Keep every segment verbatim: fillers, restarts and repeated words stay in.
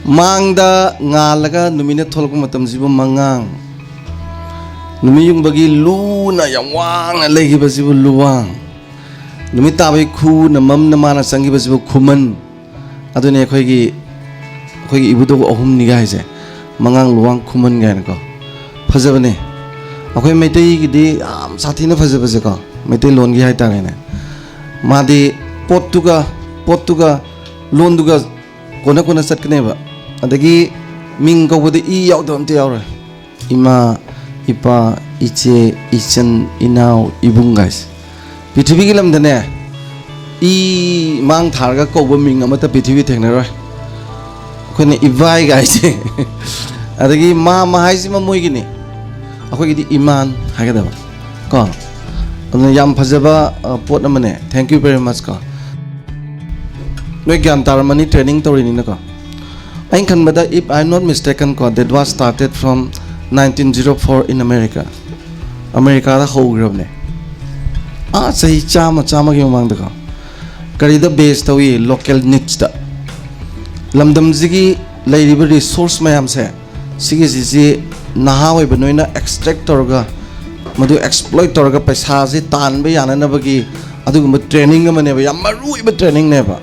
ꯃꯥꯡꯗ ꯉꯥꯜꯂꯒ ꯅꯨꯃꯤꯠꯅ ꯊꯣꯛꯂꯛꯄ ꯃꯇꯝꯁꯤꯕꯨ ꯃꯉꯥꯡ, ꯅꯨꯃꯤꯠ ꯌꯨꯡꯕꯒꯤ ꯂꯨꯅ ꯌꯥꯝ ꯋꯥꯡꯅ ꯂꯩꯈꯤꯕꯁꯤꯕꯨ ꯂꯨꯋꯥꯡ, ꯅꯨꯃꯤꯠ ꯇꯥꯕꯒꯤ ꯈꯨꯅ ꯃꯝꯅ ꯃꯥꯅ ꯆꯪꯈꯤꯕꯁꯤꯕꯨ ꯈꯨꯃꯟ꯫ ꯑꯗꯨꯅꯤ ꯑꯩꯈꯣꯏꯒꯤ, ꯑꯩꯈꯣꯏꯒꯤ ꯏꯕꯨꯙꯧ ꯑꯍꯨꯝꯅꯤꯒ ꯍꯥꯏꯁꯦ, ꯃꯉꯥꯡ, ꯂꯨꯋꯥꯡ, ꯈꯨꯃꯟ ꯀꯥꯏꯅꯀꯣ꯫ ꯐꯖꯕꯅꯦ꯫ ꯑꯩꯈꯣꯏ ꯃꯩꯇꯩꯒꯤꯗꯤ ꯌꯥꯝ ꯁꯥꯊꯤꯅ ꯐꯖꯕꯁꯦꯀꯣ, ꯃꯩꯇꯩꯂꯣꯟꯒꯤ ꯍꯥꯏꯇꯥꯔꯦꯅꯦ, ꯃꯥꯗꯤ ꯄꯣꯠꯇꯨꯒ, ꯄꯣꯠꯇꯨꯒ ꯂꯣꯟꯗꯨꯒ ꯀꯣꯟꯅ ꯀꯣꯟꯅ ꯆꯠꯀꯅꯦꯕ꯫ ꯑꯗꯒꯤ ꯃꯤꯡ ꯀꯧꯕꯗ ꯏ ꯌꯥꯎꯗꯕ ꯑꯝꯇ ꯌꯥꯎꯔꯣꯏ꯫ ꯏꯃꯥ, ꯏꯄꯥ, ꯏꯆꯦ, ꯏꯆꯟ, ꯏꯅꯥꯎ, ꯏꯕꯨꯡ ꯒꯥꯏꯁꯦ꯫ ꯄ꯭ꯔꯤꯊꯤꯕꯤꯒꯤ ꯂꯝꯗꯅꯦ, ꯏ ꯃꯥꯡ ꯊꯥꯔꯒ ꯀꯧꯕ ꯃꯤꯡ ꯑꯃꯠꯇ ꯄ꯭ꯔꯤꯊꯤꯕꯤ ꯊꯦꯡꯅꯔꯣꯏ꯫ ꯑꯩꯈꯣꯏꯅ ꯏꯕꯥꯏ ꯒꯥꯏꯁꯦ꯫ ꯑꯗꯒꯤ ꯃꯥꯃ ꯍꯥꯏꯁꯤꯃ ꯃꯣꯏꯒꯤꯅꯤ, ꯑꯩꯈꯣꯏꯒꯤꯗꯤ ꯏꯃꯥꯟ ꯍꯥꯏꯒꯗꯕ ꯀꯣ꯫ ꯑꯗꯨꯅ ꯌꯥꯝ ꯐꯖꯕ, ꯑ, ꯄꯣꯠ ꯑꯃꯅꯦ꯫ Thank you very much ꯀꯣ꯫ ꯅꯣꯏ ꯒ꯭ꯌꯥꯟ ꯇꯥꯔꯝꯃꯅꯤ, training ꯇꯧꯔꯤꯅꯤꯅꯀꯣ꯫ ꯑꯩꯅ ꯈꯟꯕꯗ, if I am not mistaken ꯀꯣ, that was started from nineteen zero four in America. ꯑꯃꯦꯔꯤꯀꯥꯗ ꯍꯧꯈ꯭ꯔꯕꯅꯦ, ꯑꯥ ꯆꯍꯤ ꯆꯥꯝꯃ, ꯆꯥꯝꯃꯒꯤ ꯃꯃꯥꯡꯗꯀꯣ꯫ ꯀꯔꯤꯗ base ꯇꯧꯏ? Local needs ꯇ꯫ ꯂꯝꯗꯝꯁꯤꯒꯤ ꯂꯩꯔꯤꯕ resource ꯃꯌꯥꯝꯁꯦ, ꯁꯤꯒꯤꯁꯤꯁꯤ ꯅꯍꯥ ꯑꯣꯏꯕ ꯅꯣꯏꯅ extract ꯇꯧꯔꯒ, ꯃꯗꯨ exploit ꯇꯧꯔꯒ ꯄꯩꯁꯥꯁꯤ ꯇꯥꯟꯕ ꯌꯥꯅꯅꯕꯒꯤ ꯑꯗꯨꯒꯨꯝꯕ training ꯑꯃꯅꯦꯕ, ꯌꯥꯝ ꯃꯔꯨ ꯑꯣꯏꯕ training ꯅꯦꯕ꯫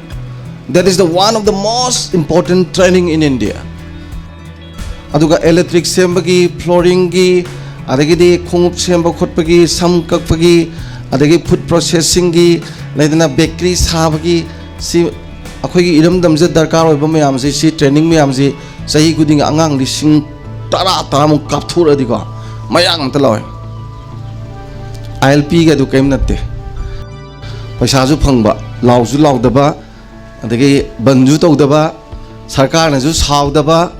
That is the one of the most important training in India. ꯑꯗꯨꯒ electric ꯁꯦꯝꯕꯒꯤ, flooring ꯒꯤ, ꯑꯗꯒꯤꯗꯤ ꯈꯣꯡꯎꯞ ꯁꯦꯝꯕ ꯈꯣꯠꯄꯒꯤ, ꯁꯝ ꯀꯛꯄꯒꯤ, ꯑꯗꯒꯤ food processing ꯒꯤ, ꯂꯩꯗꯅ bakery ꯁꯥꯕꯒꯤ, ꯁꯤ ꯑꯩꯈꯣꯏꯒꯤ ꯏꯔꯝꯗꯝꯁꯤꯗ ꯗꯔꯀꯥꯔ ꯑꯣꯏꯕ ꯃꯌꯥꯝꯁꯤ, ꯁꯤ training ꯃꯌꯥꯝꯁꯤ ꯆꯍꯤ ꯈꯨꯗꯤꯡꯒꯤ ꯑꯉꯥꯡ ꯂꯤꯁꯤꯡ ꯇꯔꯥ, ꯇꯔꯥꯃꯨꯛ ꯀꯥꯞꯊꯣꯔꯛꯑꯗꯤꯀꯣ, ꯃꯌꯥꯝ ꯑꯝꯇ ꯂꯧꯋꯦ꯫ ILP ꯒꯗꯨ ꯀꯔꯤꯝ ꯅꯠꯇꯦ꯫ ꯄꯩꯁꯥꯁꯨ ꯐꯪꯕ, ꯂꯥꯎꯁꯨ ꯂꯥꯎꯗꯕ, ꯑꯗꯒꯤ ꯕꯟꯁꯨ ꯇꯧꯗꯕ, ꯁꯔꯀꯥꯔꯅꯁꯨ ꯁꯥꯎꯗꯕ,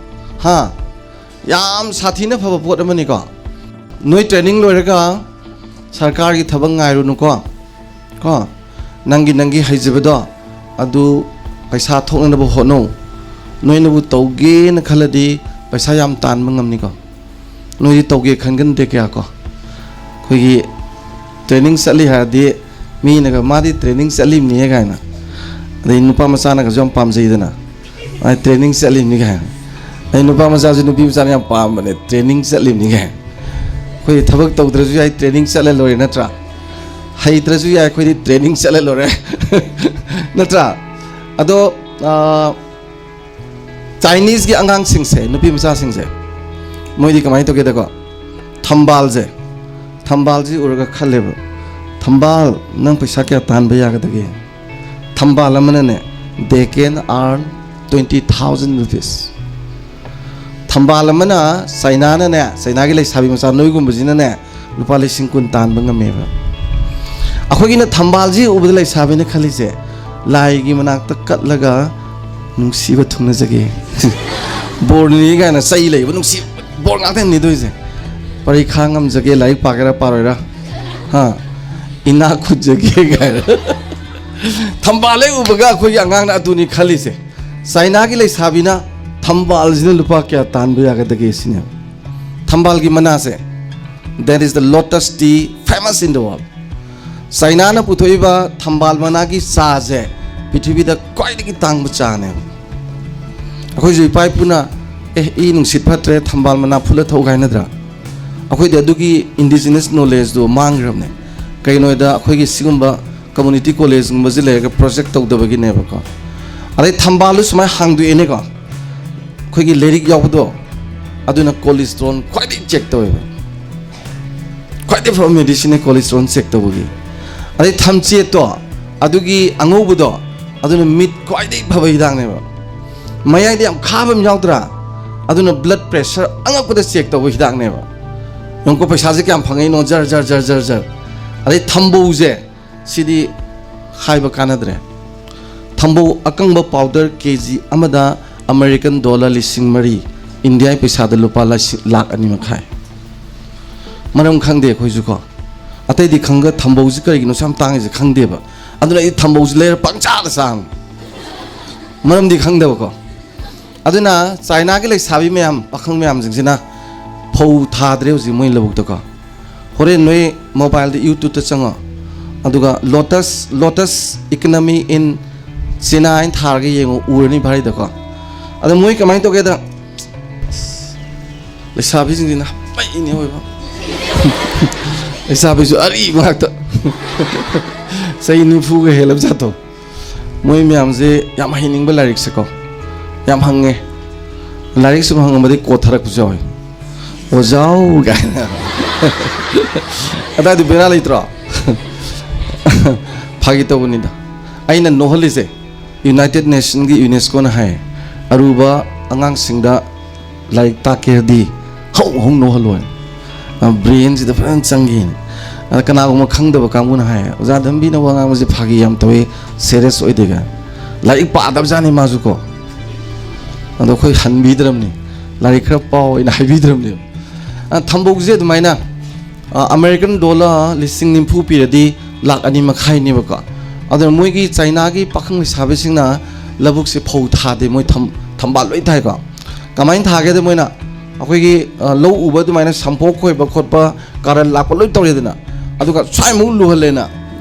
ꯍꯥ? ꯌꯥꯝ ꯁꯥꯊꯤꯅ ꯐꯕ ꯄꯣꯠ ꯑꯃꯅꯤꯀꯣ꯫ ꯅꯣꯏ training ꯂꯣꯏꯔꯒ ꯁꯔꯀꯥꯔꯒꯤ ꯊꯕꯛ ꯉꯥꯏꯔꯨꯅꯨꯀꯣ꯫ ꯀꯣ, ꯅꯪꯒꯤ, ꯅꯪꯒꯤ ꯍꯩꯖꯕꯗꯣ ꯑꯗꯨ ꯄꯩꯁꯥ ꯊꯣꯛꯅꯅꯕ ꯍꯣꯠꯅꯧ꯫ ꯅꯣꯏꯅꯕꯨ ꯇꯧꯒꯦꯅ ꯈꯜꯂꯗꯤ ꯄꯩꯁꯥ ꯌꯥꯝ ꯇꯥꯟꯕ ꯉꯝꯅꯤꯀꯣ꯫ ꯅꯣꯏꯗꯤ ꯇꯧꯒꯦ ꯈꯟꯒꯟꯗꯦ ꯀꯌꯥ ꯀꯣ꯫ ꯑꯩꯈꯣꯏꯒꯤ training ꯆꯠꯂꯤ ꯍꯥꯏꯔꯗꯤ ꯃꯤꯅꯒ "ꯃꯥꯗꯤ training ꯆꯠꯂꯤꯕꯅꯤꯍꯦ" ꯀꯥꯏꯅ, ꯑꯗꯩ ꯅꯨꯄꯥ ꯃꯆꯥꯅꯒꯁꯨ ꯌꯥꯝ ꯄꯥꯝꯖꯩꯗꯅ꯫ ꯑꯩ ꯇ꯭ꯔꯦꯅꯤꯡ ꯆꯠꯂꯤꯕꯅꯤ ꯀꯥꯏꯅ꯫ ꯑꯩ ꯅꯨꯄꯥ ꯃꯆꯥꯁꯨ ꯅꯨꯄꯤ ꯃꯆꯥꯅ ꯌꯥꯝ ꯄꯥꯝꯕꯅꯦ, ꯇ꯭ꯔꯦꯅꯤꯡ ꯆꯠꯂꯤꯕꯅꯤ ꯀꯥꯏꯅ꯫ ꯑꯩꯈꯣꯏ ꯊꯕꯛ ꯇꯧꯗ꯭ꯔꯁꯨ ꯌꯥꯏ, ꯇ꯭ꯔꯦꯅꯤꯡ ꯆꯠꯂ ꯂꯣꯏꯔꯦ ꯅꯠꯇ꯭ꯔꯥ? ꯍꯩꯇ꯭ꯔꯁꯨ ꯌꯥꯏ, ꯑꯩꯈꯣꯏꯗꯤ ꯇ꯭ꯔꯦꯅꯤꯡ ꯆꯠꯂ ꯂꯣꯏꯔꯦ꯫ ꯅꯠꯇ꯭ꯔꯥ? ꯑꯗꯣ, ꯑꯥ, ꯆꯥꯏꯅꯤꯁꯀꯤ ꯑꯉꯥꯡꯁꯤꯡꯁꯦ, ꯅꯨꯄꯤ ꯃꯆꯥꯁꯤꯡꯁꯦ, ꯃꯣꯏꯗꯤ ꯀꯃꯥꯏꯅ ꯇꯧꯒꯦꯗꯀꯣ? ꯊꯝꯕꯥꯜꯁꯦ, ꯊꯝꯕꯥꯜꯁꯤ ꯎꯔꯒ ꯈꯜꯂꯦꯕ, "ꯊꯝꯕꯥꯜ, ꯅꯪ ꯄꯩꯁꯥ ꯀꯌꯥ ꯇꯥꯟꯕ ꯌꯥꯒꯗꯒꯦ?" ꯊꯝꯕꯥꯜ ꯑꯃꯅꯅꯦ, they can earn twenty thousand rupees꯫ ꯊꯝꯕꯥꯜ ꯑꯃꯅ, ꯆꯩꯅꯥꯅꯅꯦ, ꯆꯩꯅꯥꯒꯤ ꯂꯩꯁꯥꯕꯤ ꯃꯆꯥ ꯅꯣꯏꯒꯨꯝꯕꯁꯤꯅꯅꯦ, ꯂꯨꯄꯥ ꯂꯤꯁꯤꯡ ꯀꯨꯟ ꯇꯥꯟꯕ ꯉꯝꯃꯦꯕ꯫ ꯑꯩꯈꯣꯏꯒꯤꯅ ꯊꯝꯕꯥꯜꯁꯤ ꯎꯕꯗ ꯂꯩꯁꯥꯕꯤꯅ ꯈꯜꯂꯤꯁꯦ, "ꯂꯥꯏꯒꯤ ꯃꯅꯥꯛꯇ ꯀꯠꯂꯒ ꯅꯨꯡꯁꯤꯕ ꯊꯨꯡꯅꯖꯒꯦ, ꯕꯣꯔꯅꯤ" ꯀꯥꯏꯅ ꯆꯩ ꯂꯩꯕ, ꯅꯨꯡꯁꯤ, ꯕꯣꯔ ꯉꯥꯛꯇ ꯅꯤꯗꯣꯏꯁꯦ꯫ "ꯄꯔꯤꯈꯥ ꯉꯝꯖꯒꯦ, ꯂꯥꯏꯔꯤꯛ ꯄꯥꯒꯦꯔꯥ ꯄꯥꯔꯣꯏꯔꯥ, ꯍꯥ, ꯏꯅꯥꯛ ꯈꯨꯠꯖꯒꯦ" ꯀꯥꯏꯅ꯫ ꯊꯝꯕꯥꯜ ꯍꯦꯛ ꯎꯕꯒ ꯑꯩꯈꯣꯏꯒꯤ ꯑꯉꯥꯡꯅ ꯑꯗꯨꯅꯤ ꯈꯜꯂꯤꯁꯦ꯫ ꯆꯥꯏꯅꯥꯒꯤ ꯂꯩꯁꯥꯕꯤꯅ ꯊꯝꯕꯥꯜꯁꯤꯅ ꯂꯨꯄꯥ ꯀꯌꯥ ꯇꯥꯟꯕ ꯌꯥꯒꯗꯒꯦ ꯁꯤꯅꯦ꯫ ꯊꯝꯕꯥꯜꯒꯤ ꯃꯅꯥꯁꯦ, that is the lotus tea famous in the world꯫ ꯆꯥꯏꯅꯥꯅ ꯄꯨꯊꯣꯛꯏꯕ ꯊꯝꯕꯥꯜ ꯃꯅꯥꯒꯤ ꯆꯥꯁꯦ ꯄ꯭ꯔꯤꯊꯤꯕꯤꯗ ꯈ꯭ꯋꯥꯏꯗꯒꯤ ꯇꯥꯡꯕ ꯆꯥꯅꯦꯕ꯫ ꯑꯩꯈꯣꯏꯁꯨ ꯏꯄꯥ ꯏꯄꯨꯅ, "ꯑꯦ, ꯏ ꯅꯨꯡꯁꯤꯠ ꯐꯠꯇ꯭ꯔꯦ, ꯊꯝꯕꯥꯜ ꯃꯅꯥ ꯐꯨꯠꯂ ꯊꯛꯎ" ꯍꯥꯏꯅꯗ꯭ꯔꯥ? ꯑꯩꯈꯣꯏꯗꯤ ꯑꯗꯨꯒꯤ indigenous knowledgeꯗꯣ ꯃꯥꯡꯈ꯭ꯔꯕꯅꯦ꯫ ꯀꯩꯒꯤꯅꯣ ꯍꯥꯏꯗ, ꯑꯩꯈꯣꯏꯒꯤ ꯁꯤꯒꯨꯝꯕ community collegeꯒꯨꯝꯕꯁꯤ ꯂꯩꯔꯒ project ꯇꯧꯗꯕꯒꯤꯅꯦꯕꯀꯣ꯫ ꯑꯗꯩ ꯊꯝꯕꯥꯜꯗꯨ ꯁꯨꯃꯥꯏꯅ ꯍꯥꯡꯗꯣꯛꯑꯦꯅꯦꯀꯣ, ꯑꯩꯈꯣꯏꯒꯤ ꯂꯥꯏꯔꯤꯛ ꯌꯥꯎꯕꯗꯣ, ꯑꯗꯨꯅ cholesterol ꯈ꯭ꯋꯥꯏꯗꯒꯤ check ꯇꯧꯋꯦꯕ꯫ ꯈ꯭ꯋꯥꯏꯗꯒꯤ ꯐꯕ medicineꯅꯦ cholesterol check ꯇꯧꯕꯒꯤ꯫ ꯑꯗꯩ ꯊꯝꯆꯦꯠꯇꯣ, ꯑꯗꯨꯒꯤ ꯑꯉꯧꯕꯗꯣ, ꯑꯗꯨꯅ ꯃꯤꯠ ꯈ꯭ꯋꯥꯏꯗꯒꯤ ꯐꯕ ꯍꯤꯗꯥꯛꯅꯦꯕ꯫ ꯃꯌꯥꯏꯗ ꯌꯥꯝ ꯈꯥꯕ ꯑꯃ ꯌꯥꯎꯗ꯭ꯔꯥ? ꯑꯗꯨꯅ blood pressure ꯑꯉꯛꯄꯗ check ꯇꯧꯕ ꯍꯤꯗꯥꯛꯅꯦꯕ꯫ ꯌꯦꯡꯉꯨꯀꯣ, ꯄꯩꯁꯥꯁꯦ ꯀꯌꯥꯝ ꯐꯪꯉꯛꯏꯅꯣ, ꯖꯔ, ꯖꯔ, ꯖꯔ, ꯖꯔ, ꯖꯔ꯫ ꯑꯗꯩ ꯊꯝꯕꯧꯁꯦ, ꯁꯤꯗꯤ ꯍꯥꯏꯕ ꯀꯥꯟꯅꯗ꯭ꯔꯦ꯫ ꯊꯝꯕꯧ ꯑꯀꯪꯕ powder ꯀꯦ ꯖꯤ ꯑꯃꯗ American dollar ꯂꯤꯁꯤꯡ ꯃꯔꯤ, ꯏꯟꯗꯤꯌꯥꯒꯤ ꯄꯩꯁꯥꯗ ꯂꯨꯄꯥ ꯂꯤꯁꯤꯡ, ꯂꯥꯛ ꯑꯅꯤ ꯃꯈꯥꯏ꯫ ꯃꯔꯝ ꯈꯪꯗꯦ ꯑꯩꯈꯣꯏꯁꯨ ꯀꯣ꯫ ꯑꯇꯩꯗꯤ ꯈꯪꯒ ꯊꯝꯕꯧꯁꯤ ꯀꯔꯤꯒꯤꯅꯣ ꯁꯨꯛꯌꯥꯝ ꯇꯥꯡꯉꯤꯁꯦ ꯈꯪꯗꯦꯕ꯫ ꯑꯗꯨꯅ ꯑꯩ ꯊꯝꯕꯧꯁꯤ ꯂꯩꯔ ꯄꯪꯆꯥꯗ ꯆꯥꯕꯅꯤ꯫ ꯃꯔꯝꯗꯤ ꯈꯪꯗꯕꯀꯣ꯫ ꯑꯗꯨꯅ ꯆꯥꯏꯅꯥꯒꯤ ꯂꯩꯁꯥꯕꯤ ꯃꯌꯥꯝ, ꯄꯥꯈꯪ ꯃꯌꯥꯝꯁꯤꯡꯁꯤꯅ ꯐꯧ ꯊꯥꯗ꯭ꯔꯦ ꯍꯧꯖꯤꯛ ꯃꯣꯏ ꯂꯧꯕꯨꯛꯇꯀꯣ꯫ ꯍꯣꯔꯦꯟ ꯅꯣꯏ mobileꯗ YouTubeꯇ ꯆꯪꯉꯣ, ꯑꯗꯨꯒ lotus, lotus economy in China ꯍꯥꯏꯅ ꯊꯥꯔꯒ ꯌꯦꯡꯉꯣ, ꯎꯔꯅꯤ ꯚꯥꯔꯤꯗꯀꯣ꯫ ꯑꯗ ꯃꯣꯏ ꯀꯃꯥꯏꯅ ꯇꯧꯒꯦꯗ, ꯂꯩꯁꯥꯕꯤꯁꯤꯡꯁꯤꯅ ꯃꯩꯅꯦ ꯑꯣꯏꯕ꯫ ꯂꯩꯁꯥꯕꯤꯁꯨ ꯑꯔꯤꯕ ꯉꯥꯛꯇ꯫ ꯆꯍꯤ ꯅꯤꯐꯨꯒ ꯍꯦꯜꯂꯕ ꯖꯥꯠꯇꯣ꯫ ꯃꯣꯏ ꯃꯌꯥꯝꯁꯦ ꯌꯥꯝ ꯍꯩꯅꯤꯡꯕ ꯂꯥꯏꯔꯤꯛꯁꯦꯀꯣ, ꯌꯥꯝ ꯍꯪꯉꯦ꯫ ꯂꯥꯏꯔꯤꯛ ꯁꯨꯝ ꯍꯪꯉꯝꯕꯗꯤ ꯀꯣꯠ ꯊꯥꯔꯛꯄꯁꯨ ꯌꯥꯎꯋꯦ꯫ "ꯑꯣꯖꯥꯎ" ꯀꯥꯏꯅ꯫ ꯑꯗꯥꯏꯗꯤ ꯕꯦꯔꯥ ꯂꯩꯇ꯭ꯔꯣ? ꯐꯥꯒꯤ ꯇꯧꯕꯅꯤꯗ꯫ ꯑꯩꯅ ꯅꯣꯛꯍꯜꯂꯤꯁꯦ, ꯌꯨꯅꯥꯏꯇꯦꯠ ꯅꯦꯁꯟꯒꯤ, ꯌꯨꯅꯦꯁꯀꯣꯅ ꯍꯥꯏ, ꯑꯔꯨꯕ ꯑꯉꯥꯡꯁꯤꯡꯗ ꯂꯥꯏꯔꯤꯛ ꯇꯥꯛꯀꯦꯗꯤ ꯍꯧ ꯍꯧ ꯅꯣꯛꯍꯜꯂꯣꯏ꯫ ꯕ꯭ꯔꯦꯟꯁꯤꯗ ꯐꯖꯅ ꯆꯪꯒꯦꯅ꯫ ꯑꯗ ꯀꯅꯥꯒꯨꯝꯕ ꯈꯪꯗꯕ ꯀꯥꯡꯕꯨꯅ ꯍꯥꯏ, "ꯑꯣꯖꯥ ꯙꯟꯕꯤꯅ ꯋꯥ ꯉꯥꯡꯕꯁꯦ ꯐꯥꯒꯤ ꯌꯥꯝ ꯇꯧꯋꯤ, ꯁꯦꯔꯤꯌꯁ ꯑꯣꯏꯗꯦꯒ"꯫ ꯂꯥꯏꯔꯤꯛ ꯄꯥꯗꯕꯖꯥꯠꯅꯤ ꯃꯥꯁꯨ ꯀꯣ꯫ ꯑꯗꯣ ꯑꯩꯈꯣꯏ ꯍꯟꯕꯤꯗ꯭ꯔꯕꯅꯤ, "ꯂꯥꯏꯔꯤꯛ ꯈꯔ ꯄꯥꯎ" ꯑꯩꯅ ꯍꯥꯏꯕꯤꯗ꯭ꯔꯕꯅꯦꯕ꯫ ꯑ, ꯊꯝꯕꯧꯁꯦ ꯑꯗꯨꯃꯥꯏꯅ, ꯑ, ꯑꯃꯦꯔꯤꯀꯟ ꯗꯣꯂꯔ ꯂꯤꯁꯤꯡ ꯅꯤꯐꯨ ꯄꯤꯔꯗꯤ ꯂꯥꯛ ꯑꯅꯤ ꯃꯈꯥꯏꯅꯦꯕꯀꯣ꯫ ꯑꯗꯨꯅ ꯃꯣꯏꯒꯤ ꯆꯥꯏꯅꯥꯒꯤ ꯄꯥꯈꯪ ꯂꯩꯁꯥꯕꯤꯁꯤꯡꯅ ꯂꯧꯕꯨꯛꯁꯦ ꯐꯧ ꯊꯥꯗꯦ, ꯃꯣꯏ ꯊꯝ-, ꯊꯝꯕꯥꯜ ꯂꯣꯏ ꯊꯥꯏꯀꯣ꯫ ꯀꯃꯥꯏꯅ ꯊꯥꯒꯦꯗ ꯃꯣꯏꯅ ꯑꯩꯈꯣꯏꯒꯤ, ꯑ, ꯂꯧ ꯎꯕ ꯑꯗꯨꯃꯥꯏꯅ ꯁꯝꯄꯣꯛ ꯈꯣꯏꯕ ꯈꯣꯠꯄ, ꯀꯥꯔꯟ ꯂꯥꯛꯄ ꯂꯣꯏ ꯇꯧꯔꯦꯗꯅ꯫ ꯑꯗꯨꯒ ꯁ꯭ꯋꯥꯏꯃꯨꯛ ꯂꯨꯍꯜꯂꯦꯅ,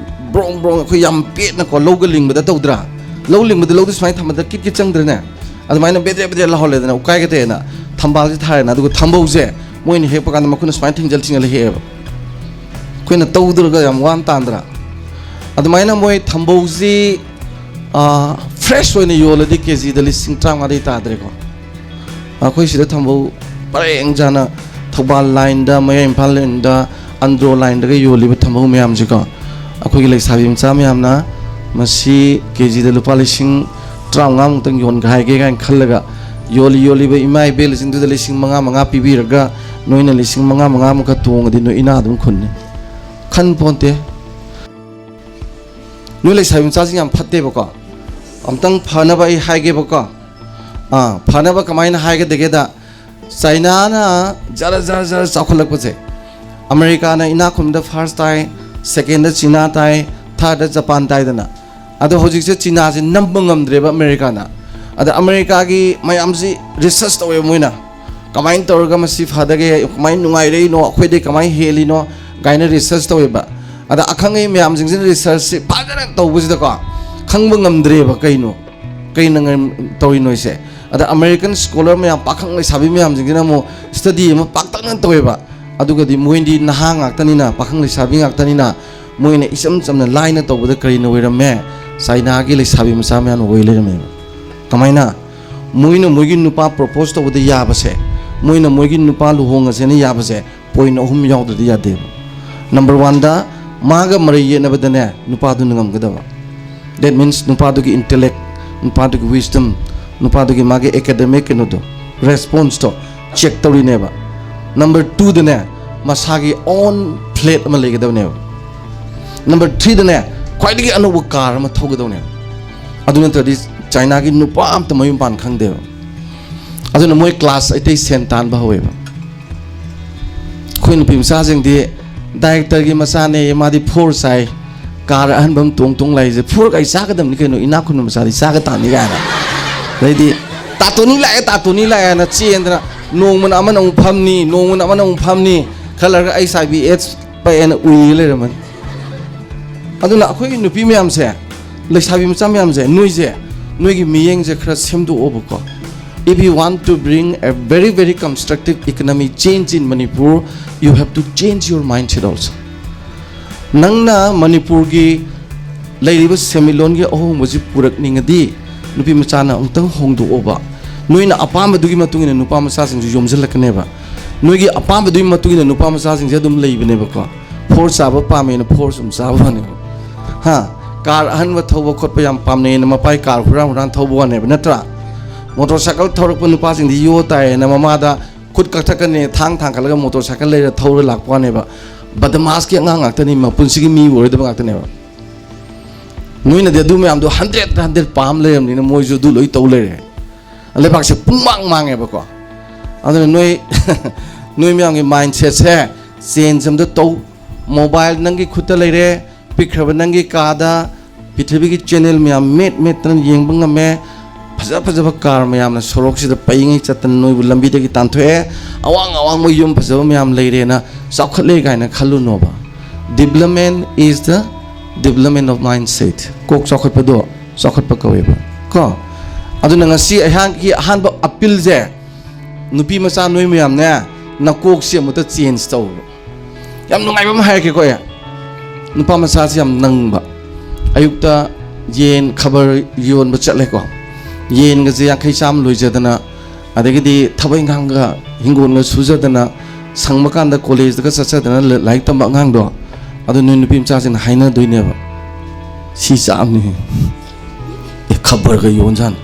ꯕ꯭ꯔꯣꯡ ꯕ꯭ꯔꯣꯡ ꯑꯩꯈꯣꯏ ꯌꯥꯝ ꯄꯦꯠꯅꯀꯣ ꯂꯧꯒ ꯂꯤꯡꯕꯗ ꯇꯧꯗ꯭ꯔꯥ? ꯂꯧ ꯂꯤꯡꯕꯗ ꯂꯧꯗꯨ ꯁꯨꯃꯥꯏꯅ ꯊꯝꯕꯗ ꯀꯤꯠ ꯀꯤꯠ ꯆꯪꯗ꯭ꯔꯅꯦ? ꯑꯗꯨꯃꯥꯏꯅ ꯕꯦꯗ꯭ꯔꯦ ꯕꯦꯗ꯭ꯔꯦ ꯂꯥꯎꯍꯜꯂꯦꯗꯅ, ꯎꯀꯥꯏ ꯀꯇꯦꯅ ꯊꯝꯕꯥꯜꯁꯦ ꯊꯥꯔꯦꯅ꯫ ꯑꯗꯨꯒ ꯊꯝꯕꯧꯁꯦ ꯃꯣꯏꯅ ꯍꯦꯛꯄ ꯀꯥꯟꯗ ꯃꯈꯨꯠꯅ ꯁꯨꯃꯥꯏꯅ ꯊꯤꯡꯖꯤꯜ ꯊꯤꯡꯖꯤꯜꯂ ꯍꯦꯛꯑꯦꯕ꯫ ꯑꯩꯈꯣꯏꯅ ꯇꯧꯗ꯭ꯔꯒ ꯌꯥꯝ ꯋꯥꯅ ꯇꯥꯟꯗ꯭ꯔꯥ? ꯑꯗꯨꯃꯥꯏꯅ ꯃꯣꯏ ꯊꯝꯕꯧꯁꯤ, ꯑꯥ, ꯐ꯭ꯔꯦꯁ ꯑꯣꯏꯅ ꯌꯣꯜꯂꯗꯤ ꯀꯦꯖꯤꯗ ꯂꯤꯁꯤꯡ ꯇꯔꯥꯃꯉꯥꯗꯒꯤ ꯇꯥꯗ꯭ꯔꯦꯀꯣ꯫ ꯑꯩꯈꯣꯏ ꯁꯤꯗ ꯊꯝꯕꯧ ꯄꯔꯦꯡ ꯁꯥꯅ ꯊꯧꯕꯥꯜ ꯂꯥꯏꯟꯗ, ꯃꯌꯥꯏ ꯏꯝꯐꯥꯜ ꯂꯥꯏꯟꯗ, ꯑꯟꯗ꯭ꯔꯣ ꯂꯥꯏꯟꯗꯒ ꯌꯣꯜꯂꯤꯕ ꯊꯝꯕꯧ ꯃꯌꯥꯝꯁꯤꯀꯣ, ꯑꯩꯈꯣꯏꯒꯤ ꯂꯩꯁꯥꯕꯤ ꯃꯆꯥ ꯃꯌꯥꯝꯅ ꯃꯁꯤ ꯀꯦꯖꯤꯗ ꯂꯨꯄꯥ ꯂꯤꯁꯤꯡ ꯇꯔꯥꯃꯉꯥꯃꯨꯛꯇꯪ ꯌꯣꯟꯒꯦ ꯍꯥꯏꯒꯦ ꯀꯥꯏꯅ ꯈꯜꯂꯒ, ꯌꯣꯜꯂꯤ ꯌꯣꯜꯂꯤꯕ ꯏꯃꯥ ꯏꯕꯦꯜꯁꯤꯡꯗꯨꯗ ꯂꯤꯁꯤꯡ ꯃꯉꯥ ꯃꯉꯥ ꯄꯤꯕꯤꯔꯒ, ꯅꯣꯏꯅ ꯂꯤꯁꯤꯡ ꯃꯉꯥ ꯃꯉꯥꯃꯨꯛꯀ ꯇꯣꯡꯉꯗꯤ ꯅꯣꯏ ꯏꯅꯥ ꯑꯗꯨꯝ ꯈꯨꯟꯅꯤ꯫ ꯈꯟ ꯄꯣꯟꯇꯦ꯫ ꯅꯣꯏ ꯂꯩꯁꯥꯕꯤ ꯃꯆꯥꯁꯤꯡ ꯌꯥꯝ ꯐꯠꯇꯦꯕꯀꯣ꯫ ꯑꯝꯇꯪ ꯐꯅꯕ ꯑꯩ ꯍꯥꯏꯒꯦꯕꯀꯣ꯫ ꯑꯥ, ꯐꯅꯕ ꯀꯃꯥꯏꯅ ꯍꯥꯏꯒꯗꯒꯦꯗ, ꯆꯥꯏꯅꯥꯅ ꯖꯔ ꯖꯔ ꯖꯔ ꯆꯥꯎꯈꯠꯂꯛꯄꯁꯦ, ꯑꯃꯦꯔꯤꯀꯥꯅ ꯏꯅꯥꯛ ꯈꯨꯟꯕꯗ ꯐꯥꯔꯁ ꯇꯥꯏ, ꯁꯦꯀꯦꯟꯗ ꯆꯤꯅꯥ ꯇꯥꯏ, ꯊꯥꯔꯗ ꯖꯄꯥꯟ ꯇꯥꯏꯗꯅ꯫ ꯑꯗꯣ ꯍꯧꯖꯤꯛꯁꯦ ꯆꯤꯅꯥꯁꯦ ꯅꯝꯕ ꯉꯝꯗ꯭ꯔꯦꯕ ꯑꯃꯦꯔꯤꯀꯥꯅ꯫ ꯑꯗ ꯑꯃꯦꯔꯤꯀꯥꯒꯤ ꯃꯌꯥꯝꯁꯤ ꯔꯤꯁꯔꯁ ꯇꯧꯋꯦꯕ ꯃꯣꯏꯅ꯫ ꯀꯃꯥꯏꯅ ꯇꯧꯔꯒ ꯃꯁꯤ ꯐꯗꯒꯦ, ꯀꯃꯥꯏꯅ ꯅꯨꯡꯉꯥꯏꯔꯛꯏꯅꯣ, ꯑꯩꯈꯣꯏꯗꯩ ꯀꯃꯥꯏꯅ ꯍꯦꯜꯂꯤꯅꯣ ꯀꯥꯏꯅ ꯔꯤꯁꯔꯁ ꯇꯧꯋꯦꯕ꯫ ꯑꯗ ꯑꯈꯪ ꯑꯍꯩ ꯃꯌꯥꯝꯁꯤꯡꯁꯤꯅ ꯔꯤꯁꯔꯁꯁꯤ ꯐꯖꯅ ꯇꯧꯕꯁꯤꯗꯀꯣ, ꯈꯪꯕ ꯉꯝꯗ꯭ꯔꯦꯕ ꯀꯩꯅꯣ꯫ ꯀꯩꯅ ꯉꯝ-, ꯇꯧꯔꯤꯅꯣ ꯁꯦ? ꯑꯗ American scholar ꯃꯌꯥꯝ, ꯄꯥꯈꯪ ꯂꯩꯁꯥꯕꯤ ꯃꯌꯥꯝꯁꯤꯡꯁꯤꯅ ꯑꯃꯨꯛ study ꯑꯃ ꯄꯥꯛꯇꯛꯅ ꯇꯧꯋꯦꯕ꯫ ꯑꯗꯨꯒꯗꯤ ꯃꯣꯏꯗꯤ ꯅꯍꯥ ꯉꯥꯛꯇꯅꯤꯅ, ꯄꯥꯈꯪ ꯂꯩꯁꯥꯕꯤ ꯉꯥꯛꯇꯅꯤꯅ, ꯃꯣꯏꯅ ꯏꯆꯝ ꯆꯝꯅ ꯂꯥꯏꯅ ꯇꯧꯕꯗ ꯀꯔꯤꯅ ꯑꯣꯏꯔꯝꯃꯦ? ꯆꯥꯏꯅꯥꯒꯤ ꯂꯩꯁꯥꯕꯤ ꯃꯆꯥ ꯃꯌꯥꯝꯅ ꯑꯣꯏ ꯂꯩꯔꯝꯃꯦꯕ꯫ ꯀꯃꯥꯏꯅ? ꯃꯣꯏꯅ ꯃꯣꯏꯒꯤ ꯅꯨꯄꯥ propose ꯇꯧꯕꯗ ꯌꯥꯕꯁꯦ, ꯃꯣꯏꯅ ꯃꯣꯏꯒꯤ ꯅꯨꯄꯥ ꯂꯨꯍꯣꯡꯉꯁꯦꯅ ꯌꯥꯕꯁꯦ, point ꯑꯍꯨꯝ ꯌꯥꯎꯗ꯭ꯔꯗꯤ ꯌꯥꯗꯦꯕ꯫ Number one ꯗ, ꯃꯥꯒ ꯃꯔꯩ ꯌꯦꯠꯅꯕꯗꯅꯦ, ꯅꯨꯄꯥꯗꯨꯅ ꯉꯝꯒꯗꯕ꯫ That means ꯅꯨꯄꯥꯗꯨꯒꯤ intellect, ꯅꯨꯄꯥꯗꯨꯒꯤ wisdom, ꯅꯨꯄꯥꯗꯨꯒꯤ ꯃꯥꯒꯤ academic ꯀꯩꯅꯣꯗꯣ, response ꯇꯣ check ꯇꯧꯔꯤꯅꯦꯕ꯫ Number two ꯗꯅꯦ, ꯃꯁꯥꯒꯤ own flat ꯑꯃ ꯂꯩꯒꯗꯕꯅꯦꯕ꯫ Number three ꯗꯅꯦ, ꯈ꯭ꯋꯥꯏꯗꯒꯤ ꯑꯅꯧꯕ car ꯑꯃ ꯊꯧꯒꯗꯕꯅꯦꯕ꯫ ꯑꯗꯨ ꯅꯠꯇ꯭ꯔꯗꯤ ꯆꯥꯏꯅꯥꯒꯤ ꯅꯨꯄꯥ ꯑꯝꯇ ꯃꯌꯨꯝ ꯄꯥꯟ ꯈꯪꯗꯦꯕ꯫ ꯑꯗꯨꯅ ꯃꯣꯏ class ꯑꯇꯩ ꯁꯦꯟ ꯇꯥꯟꯕ ꯍꯧꯋꯦꯕ꯫ ꯑꯩꯈꯣꯏ ꯅꯨꯄꯤ ꯃꯆꯥꯁꯤꯡꯗꯤ director ꯒꯤ ꯃꯆꯥꯅꯦ, ꯃꯥꯗꯤ four ꯆꯥꯏ, car ꯑꯍꯟꯕ ꯑꯃ ꯇꯣꯡ ꯇꯣꯡ ꯂꯥꯛꯏꯁꯦ꯫ Four ꯀꯥꯏ ꯆꯥꯒꯗꯕꯅꯤ ꯀꯩꯅꯣ, ꯏꯅꯥꯛ ꯈꯨꯟꯕ ꯃꯆꯥꯗꯤ ꯆꯥꯒ ꯇꯥꯅꯤ ꯀꯥꯏꯅ꯫ ꯑꯗꯩꯗꯤ "ꯇꯥꯇꯣꯅꯤ ꯂꯥꯛꯑꯦ, ꯇꯥꯇꯣꯅꯤ ꯂꯥꯛꯑꯦꯅ" ꯆꯦꯟꯗꯅ, ꯅꯣꯡꯃꯅ ꯑꯃꯅ ꯑꯃꯨꯛ ꯐꯝꯅꯤ, ꯅꯣꯡꯃꯅ ꯑꯃꯅ ꯑꯃꯨꯛ ꯐꯝꯅꯤ, ꯈꯔ ꯂꯩꯔꯒ "H I V AIDS ꯄꯛꯑꯦꯅ" ꯎꯏ ꯂꯩꯔꯝꯃꯅꯤ꯫ ꯑꯗꯨꯅ ꯑꯩꯈꯣꯏꯒꯤ ꯅꯨꯄꯤ ꯃꯌꯥꯝꯁꯦ, ꯂꯩꯁꯥꯕꯤ ꯃꯆꯥ ꯃꯌꯥꯝꯁꯦ, ꯅꯣꯏꯁꯦ, ꯅꯣꯏꯒꯤ ꯃꯤꯠꯌꯦꯡꯁꯦ ꯈꯔ ꯁꯦꯝꯗꯣꯛꯑꯣꯕꯀꯣ꯫ If you want to bring a very, very constructive economic change in Manipur, you have to change your mindset also. ꯅꯪꯅ ꯃꯅꯤꯄꯨꯔꯒꯤ ꯂꯩꯔꯤꯕ ꯁꯦꯟꯃꯤꯠꯂꯣꯟꯒꯤ ꯑꯍꯣꯡꯕꯁꯤ ꯄꯨꯔꯛꯅꯤꯡꯉꯗꯤ, ꯅꯨꯄꯤ ꯃꯆꯥꯅ ꯑꯃꯨꯛꯇꯪ ꯍꯣꯡꯗꯣꯛꯑꯣꯕ꯫ ꯅꯣꯏꯅ ꯑꯄꯥꯝꯕꯗꯨꯒꯤ ꯃꯇꯨꯡ ꯏꯟꯅ ꯅꯨꯄꯥ ꯃꯆꯥꯁꯤꯡꯁꯨ ꯌꯣꯝꯁꯤꯜꯂꯛꯀꯅꯦꯕ꯫ ꯅꯣꯏꯒꯤ ꯑꯄꯥꯝꯕꯗꯨꯒꯤ ꯃꯇꯨꯡ ꯏꯟꯅ ꯅꯨꯄꯥ ꯃꯆꯥꯁꯤꯡꯁꯦ ꯑꯗꯨꯝ ꯂꯩꯕꯅꯦꯕꯀꯣ꯫ Four ꯆꯥꯕ ꯄꯥꯝꯃꯦꯅ four ꯁꯨꯝ ꯆꯥꯕ ꯋꯥꯅꯦꯕ꯫ ꯍꯥ? Car ꯑꯍꯟꯕ ꯊꯧꯕ ꯈꯣꯠꯄ ꯌꯥꯝ ꯄꯥꯝꯅꯩꯅ ꯃꯄꯥꯒꯤ car ꯍꯨꯔꯥꯟ ꯍꯨꯔꯥꯟ ꯊꯧꯕ ꯋꯥꯅꯦꯕ, ꯅꯠꯇ꯭ꯔꯥ? Motorcycle ꯊꯧꯔꯛꯄ ꯅꯨꯄꯥꯁꯤꯡꯗꯤ ꯌꯣ ꯇꯥꯏꯌꯦꯅ ꯃꯃꯥꯗ ꯈꯨꯠ ꯀꯛꯊꯛꯀꯅꯤ, ꯊꯥꯡ ꯊꯥꯡꯒꯠꯂꯒ motorcycle ꯂꯩꯔ ꯊꯧꯔ ꯂꯥꯛꯄ ꯋꯥꯅꯦꯕ꯫ ꯕꯗꯃꯥꯁꯀꯤ ꯑꯉꯥꯡ ꯉꯥꯛꯇꯅꯤ, ꯃꯄꯨꯟꯁꯤꯒꯤ ꯃꯤ ꯑꯣꯏꯔꯣꯏꯗꯕ ꯉꯥꯛꯇꯅꯦꯕ꯫ ꯅꯣꯏꯅꯗꯤ ꯑꯗꯨ ꯃꯌꯥꯝꯗꯣ hundred hundred ꯄꯥꯝ ꯂꯩꯔꯕꯅꯤꯅ ꯃꯣꯏꯁꯨ ꯑꯗꯨ ꯂꯣꯏ ꯇꯧ ꯂꯩꯔꯦ꯫ ꯂꯩꯕꯥꯛꯁꯦ ꯄꯨꯡꯃꯥꯡ ꯃꯥꯡꯉꯦꯕꯀꯣ꯫ ꯑꯗꯨꯅ ꯅꯣꯏ, ꯅꯣꯏ ꯃꯌꯥꯝꯒꯤ mindset ꯁꯦ change ꯑꯝꯇ ꯇꯧ꯫ Mobile ꯅꯪꯒꯤ ꯈꯨꯠꯇ ꯂꯩꯔꯦ, ꯄꯤꯛꯈ꯭ꯔꯕ ꯅꯪꯒꯤ ꯀꯥꯗ ꯄ꯭ꯔꯤꯊꯤꯕꯤꯒꯤ channel ꯃꯌꯥꯝ ꯃꯦꯠ ꯃꯦꯠꯇꯅ ꯌꯦꯡꯕ ꯉꯝꯃꯦ꯫ ꯐꯖ ꯐꯖꯕ car ꯃꯌꯥꯝꯅ ꯁꯣꯔꯣꯛꯁꯤꯗ ꯄꯩꯉꯩ ꯆꯠꯇꯅ ꯅꯣꯏꯕꯨ ꯂꯝꯕꯤꯗꯒꯤ ꯇꯥꯟꯊꯣꯛꯑꯦ꯫ ꯑꯋꯥꯡ ꯑꯋꯥꯡꯕ ꯌꯨꯝ ꯐꯖꯕ ꯃꯌꯥꯝ ꯂꯩꯔꯦꯅ ꯆꯥꯎꯈꯠꯂꯦ ꯀꯥꯏꯅ ꯈꯜꯂꯨꯅꯣꯕ꯫ Development is the development of mindset. ꯀꯣꯛ ꯆꯥꯎꯈꯠꯄꯗꯣ ꯆꯥꯎꯈꯠꯄ ꯀꯧꯋꯦꯕ꯫ ꯀꯣ꯫ ꯑꯗꯨꯅ ꯉꯁꯤ ꯑꯩꯍꯥꯛꯀꯤ ꯑꯍꯥꯟꯕ ꯑꯄꯤꯜꯁꯦ, ꯅꯨꯄꯤ ꯃꯆꯥ ꯅꯣꯏ ꯃꯌꯥꯝꯅꯦ, ꯅꯀꯣꯛꯁꯦ ꯑꯃꯨꯛꯇ ꯆꯦꯟꯖ ꯇꯧꯕ꯫ ꯌꯥꯝ ꯅꯨꯡꯉꯥꯏꯕ ꯑꯃ ꯍꯥꯏꯔꯛꯀꯦꯀꯣ ꯑꯩ꯫ ꯅꯨꯄꯥ ꯃꯆꯥꯁꯦ ꯌꯥꯝ ꯅꯪꯕ꯫ ꯑꯌꯨꯛꯇ ꯌꯦꯟ ꯈꯕꯔ ꯌꯣꯟꯕ ꯆꯠꯂꯦꯀꯣ꯫ ꯌꯦꯟꯒꯁꯦ ꯌꯥꯡꯈꯩ ꯆꯥꯝꯃ ꯂꯣꯏꯖꯗꯅ, ꯑꯗꯒꯤꯗꯤ ꯊꯕꯛ ꯏꯪꯈꯥꯡꯒ, ꯍꯤꯡꯒꯣꯜꯒ ꯁꯨꯖꯗꯅ, ꯁꯪꯕ ꯀꯥꯟꯗ ꯀꯣꯂꯦꯖꯇꯒ ꯆꯠꯆꯗꯅ ꯂ-, ꯂꯥꯏꯔꯤꯛ ꯇꯝꯕ ꯑꯉꯥꯡꯗꯣ, ꯑꯗꯨ ꯅꯣꯏ ꯅꯨꯄꯤ ꯃꯆꯥꯁꯤꯡꯅ ꯍꯥꯏꯅꯗꯣꯏꯅꯦꯕ, "ꯁꯤ ꯆꯥꯝꯅꯤ, ꯑꯦ, ꯈꯕꯔꯒ ꯌꯣꯟꯖꯥꯠꯅꯤ,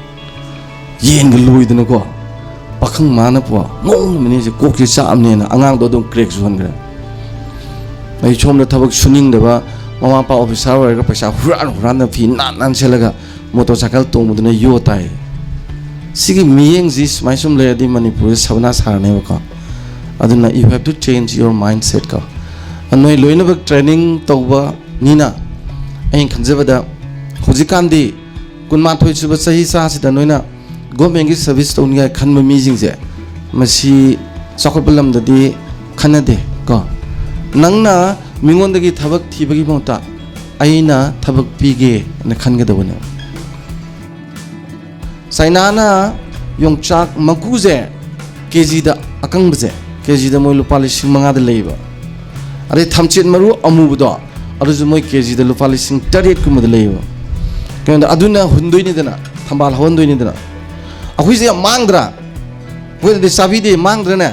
ꯌꯦꯟꯒ ꯂꯣꯏꯗꯅꯀꯣ, ꯄꯥꯈꯪ ꯃꯥꯅ ꯄꯣ ꯉꯧꯅꯕꯅꯦꯁꯦ, ꯀꯣꯛꯁꯦ ꯆꯥꯝꯅꯦꯅ" ꯑꯉꯥꯡꯗꯣ ꯑꯗꯨꯝ ꯀ꯭ꯔꯦꯛ ꯆꯨꯍꯟꯈ꯭ꯔꯦ꯫ ꯑꯩ ꯁꯣꯝꯗ ꯊꯕꯛ ꯁꯨꯅꯤꯡꯗꯕ ꯃꯃꯥ ꯃꯄꯥ ꯑꯣꯐꯤꯁꯥꯔ ꯑꯣꯏꯔꯒ ꯄꯩꯁꯥ ꯍꯨꯔꯥꯟ ꯍꯨꯔꯥꯟꯅ ꯐꯤ ꯅꯥꯟ ꯅꯥꯟ ꯁꯦꯠꯂꯒ ꯃꯣꯇꯣꯔ ꯁꯥꯏꯀꯜ ꯇꯣꯡꯕꯗꯨꯅ ꯌꯣ ꯇꯥꯏ꯫ ꯁꯤꯒꯤ ꯃꯤꯠꯌꯦꯡꯁꯤ ꯁꯨꯃꯥꯏ ꯁꯨꯝ ꯂꯩꯔꯗꯤ ꯃꯅꯤꯄꯨꯔꯁꯦ ꯁꯕꯅꯥ ꯁꯥꯔꯅꯦꯕꯀꯣ꯫ ꯑꯗꯨꯅ you have to change your mindset ꯀꯣ꯫ ꯅꯣꯏ ꯂꯣꯏꯅꯃꯛ ꯇ꯭ꯔꯦꯅꯤꯡ ꯇꯧꯕꯅꯤꯅ ꯑꯩꯅ ꯈꯟꯖꯕꯗ ꯍꯧꯖꯤꯛꯀꯥꯟꯗꯤ ꯀꯨꯟꯃꯥꯊꯣꯏ ꯁꯨꯕ ꯆꯍꯤ ꯆꯥꯁꯤꯗ ꯅꯣꯏꯅ ꯒꯣꯔꯃꯦꯟꯒꯤ ꯁꯔꯚꯤꯁ ꯇꯧꯅꯤꯡꯉꯥꯏ ꯈꯟꯕ ꯃꯤꯁꯤꯡꯁꯦ, ꯃꯁꯤ ꯆꯥꯎꯈꯠꯄ ꯂꯝꯗꯗꯤ ꯈꯟꯅꯗꯦ ꯀꯣ꯫ ꯅꯪꯅ ꯃꯤꯉꯣꯟꯗꯒꯤ ꯊꯕꯛ ꯊꯤꯕꯒꯤ ꯃꯍꯨꯠꯇ ꯑꯩꯅ ꯊꯕꯛ ꯄꯤꯒꯦꯅ ꯈꯟꯒꯗꯕꯅꯦ꯫ ꯆꯥꯏꯅꯥꯅ ꯌꯣꯡꯆꯥꯛ ꯃꯀꯨꯁꯦ ꯀꯦꯖꯤꯗ, ꯑꯀꯪꯕꯁꯦ ꯀꯦꯖꯤꯗ ꯃꯣꯏ ꯂꯨꯄꯥ ꯂꯤꯁꯤꯡ ꯃꯉꯥꯗ ꯂꯩꯌꯦꯕ꯫ ꯑꯗꯩ ꯊꯝꯆꯦꯠ ꯃꯔꯨ ꯑꯃꯨꯕꯗꯣ, ꯑꯗꯨꯁꯨ ꯃꯣꯏ ꯀꯦꯖꯤꯗ ꯂꯨꯄꯥ ꯂꯤꯁꯤꯡ ꯇꯔꯦꯠ ꯀꯨꯝꯕꯗ ꯂꯩꯌꯦꯕ꯫ ꯀꯩꯅꯣꯗ ꯑꯗꯨꯅ ꯍꯨꯟꯗꯣꯏꯅꯤꯗꯅ, ꯊꯝꯕꯥꯜ ꯍꯧꯍꯟꯗꯣꯏꯅꯤꯗꯅ꯫ ꯑꯩꯈꯣꯏꯁꯦ ꯌꯥꯝ ꯃꯥꯡꯗ꯭ꯔꯥ? ꯑꯩꯈꯣꯏꯗꯗꯤ ꯆꯥꯕꯤꯗꯦ, ꯃꯥꯡꯗ꯭ꯔꯅꯦ?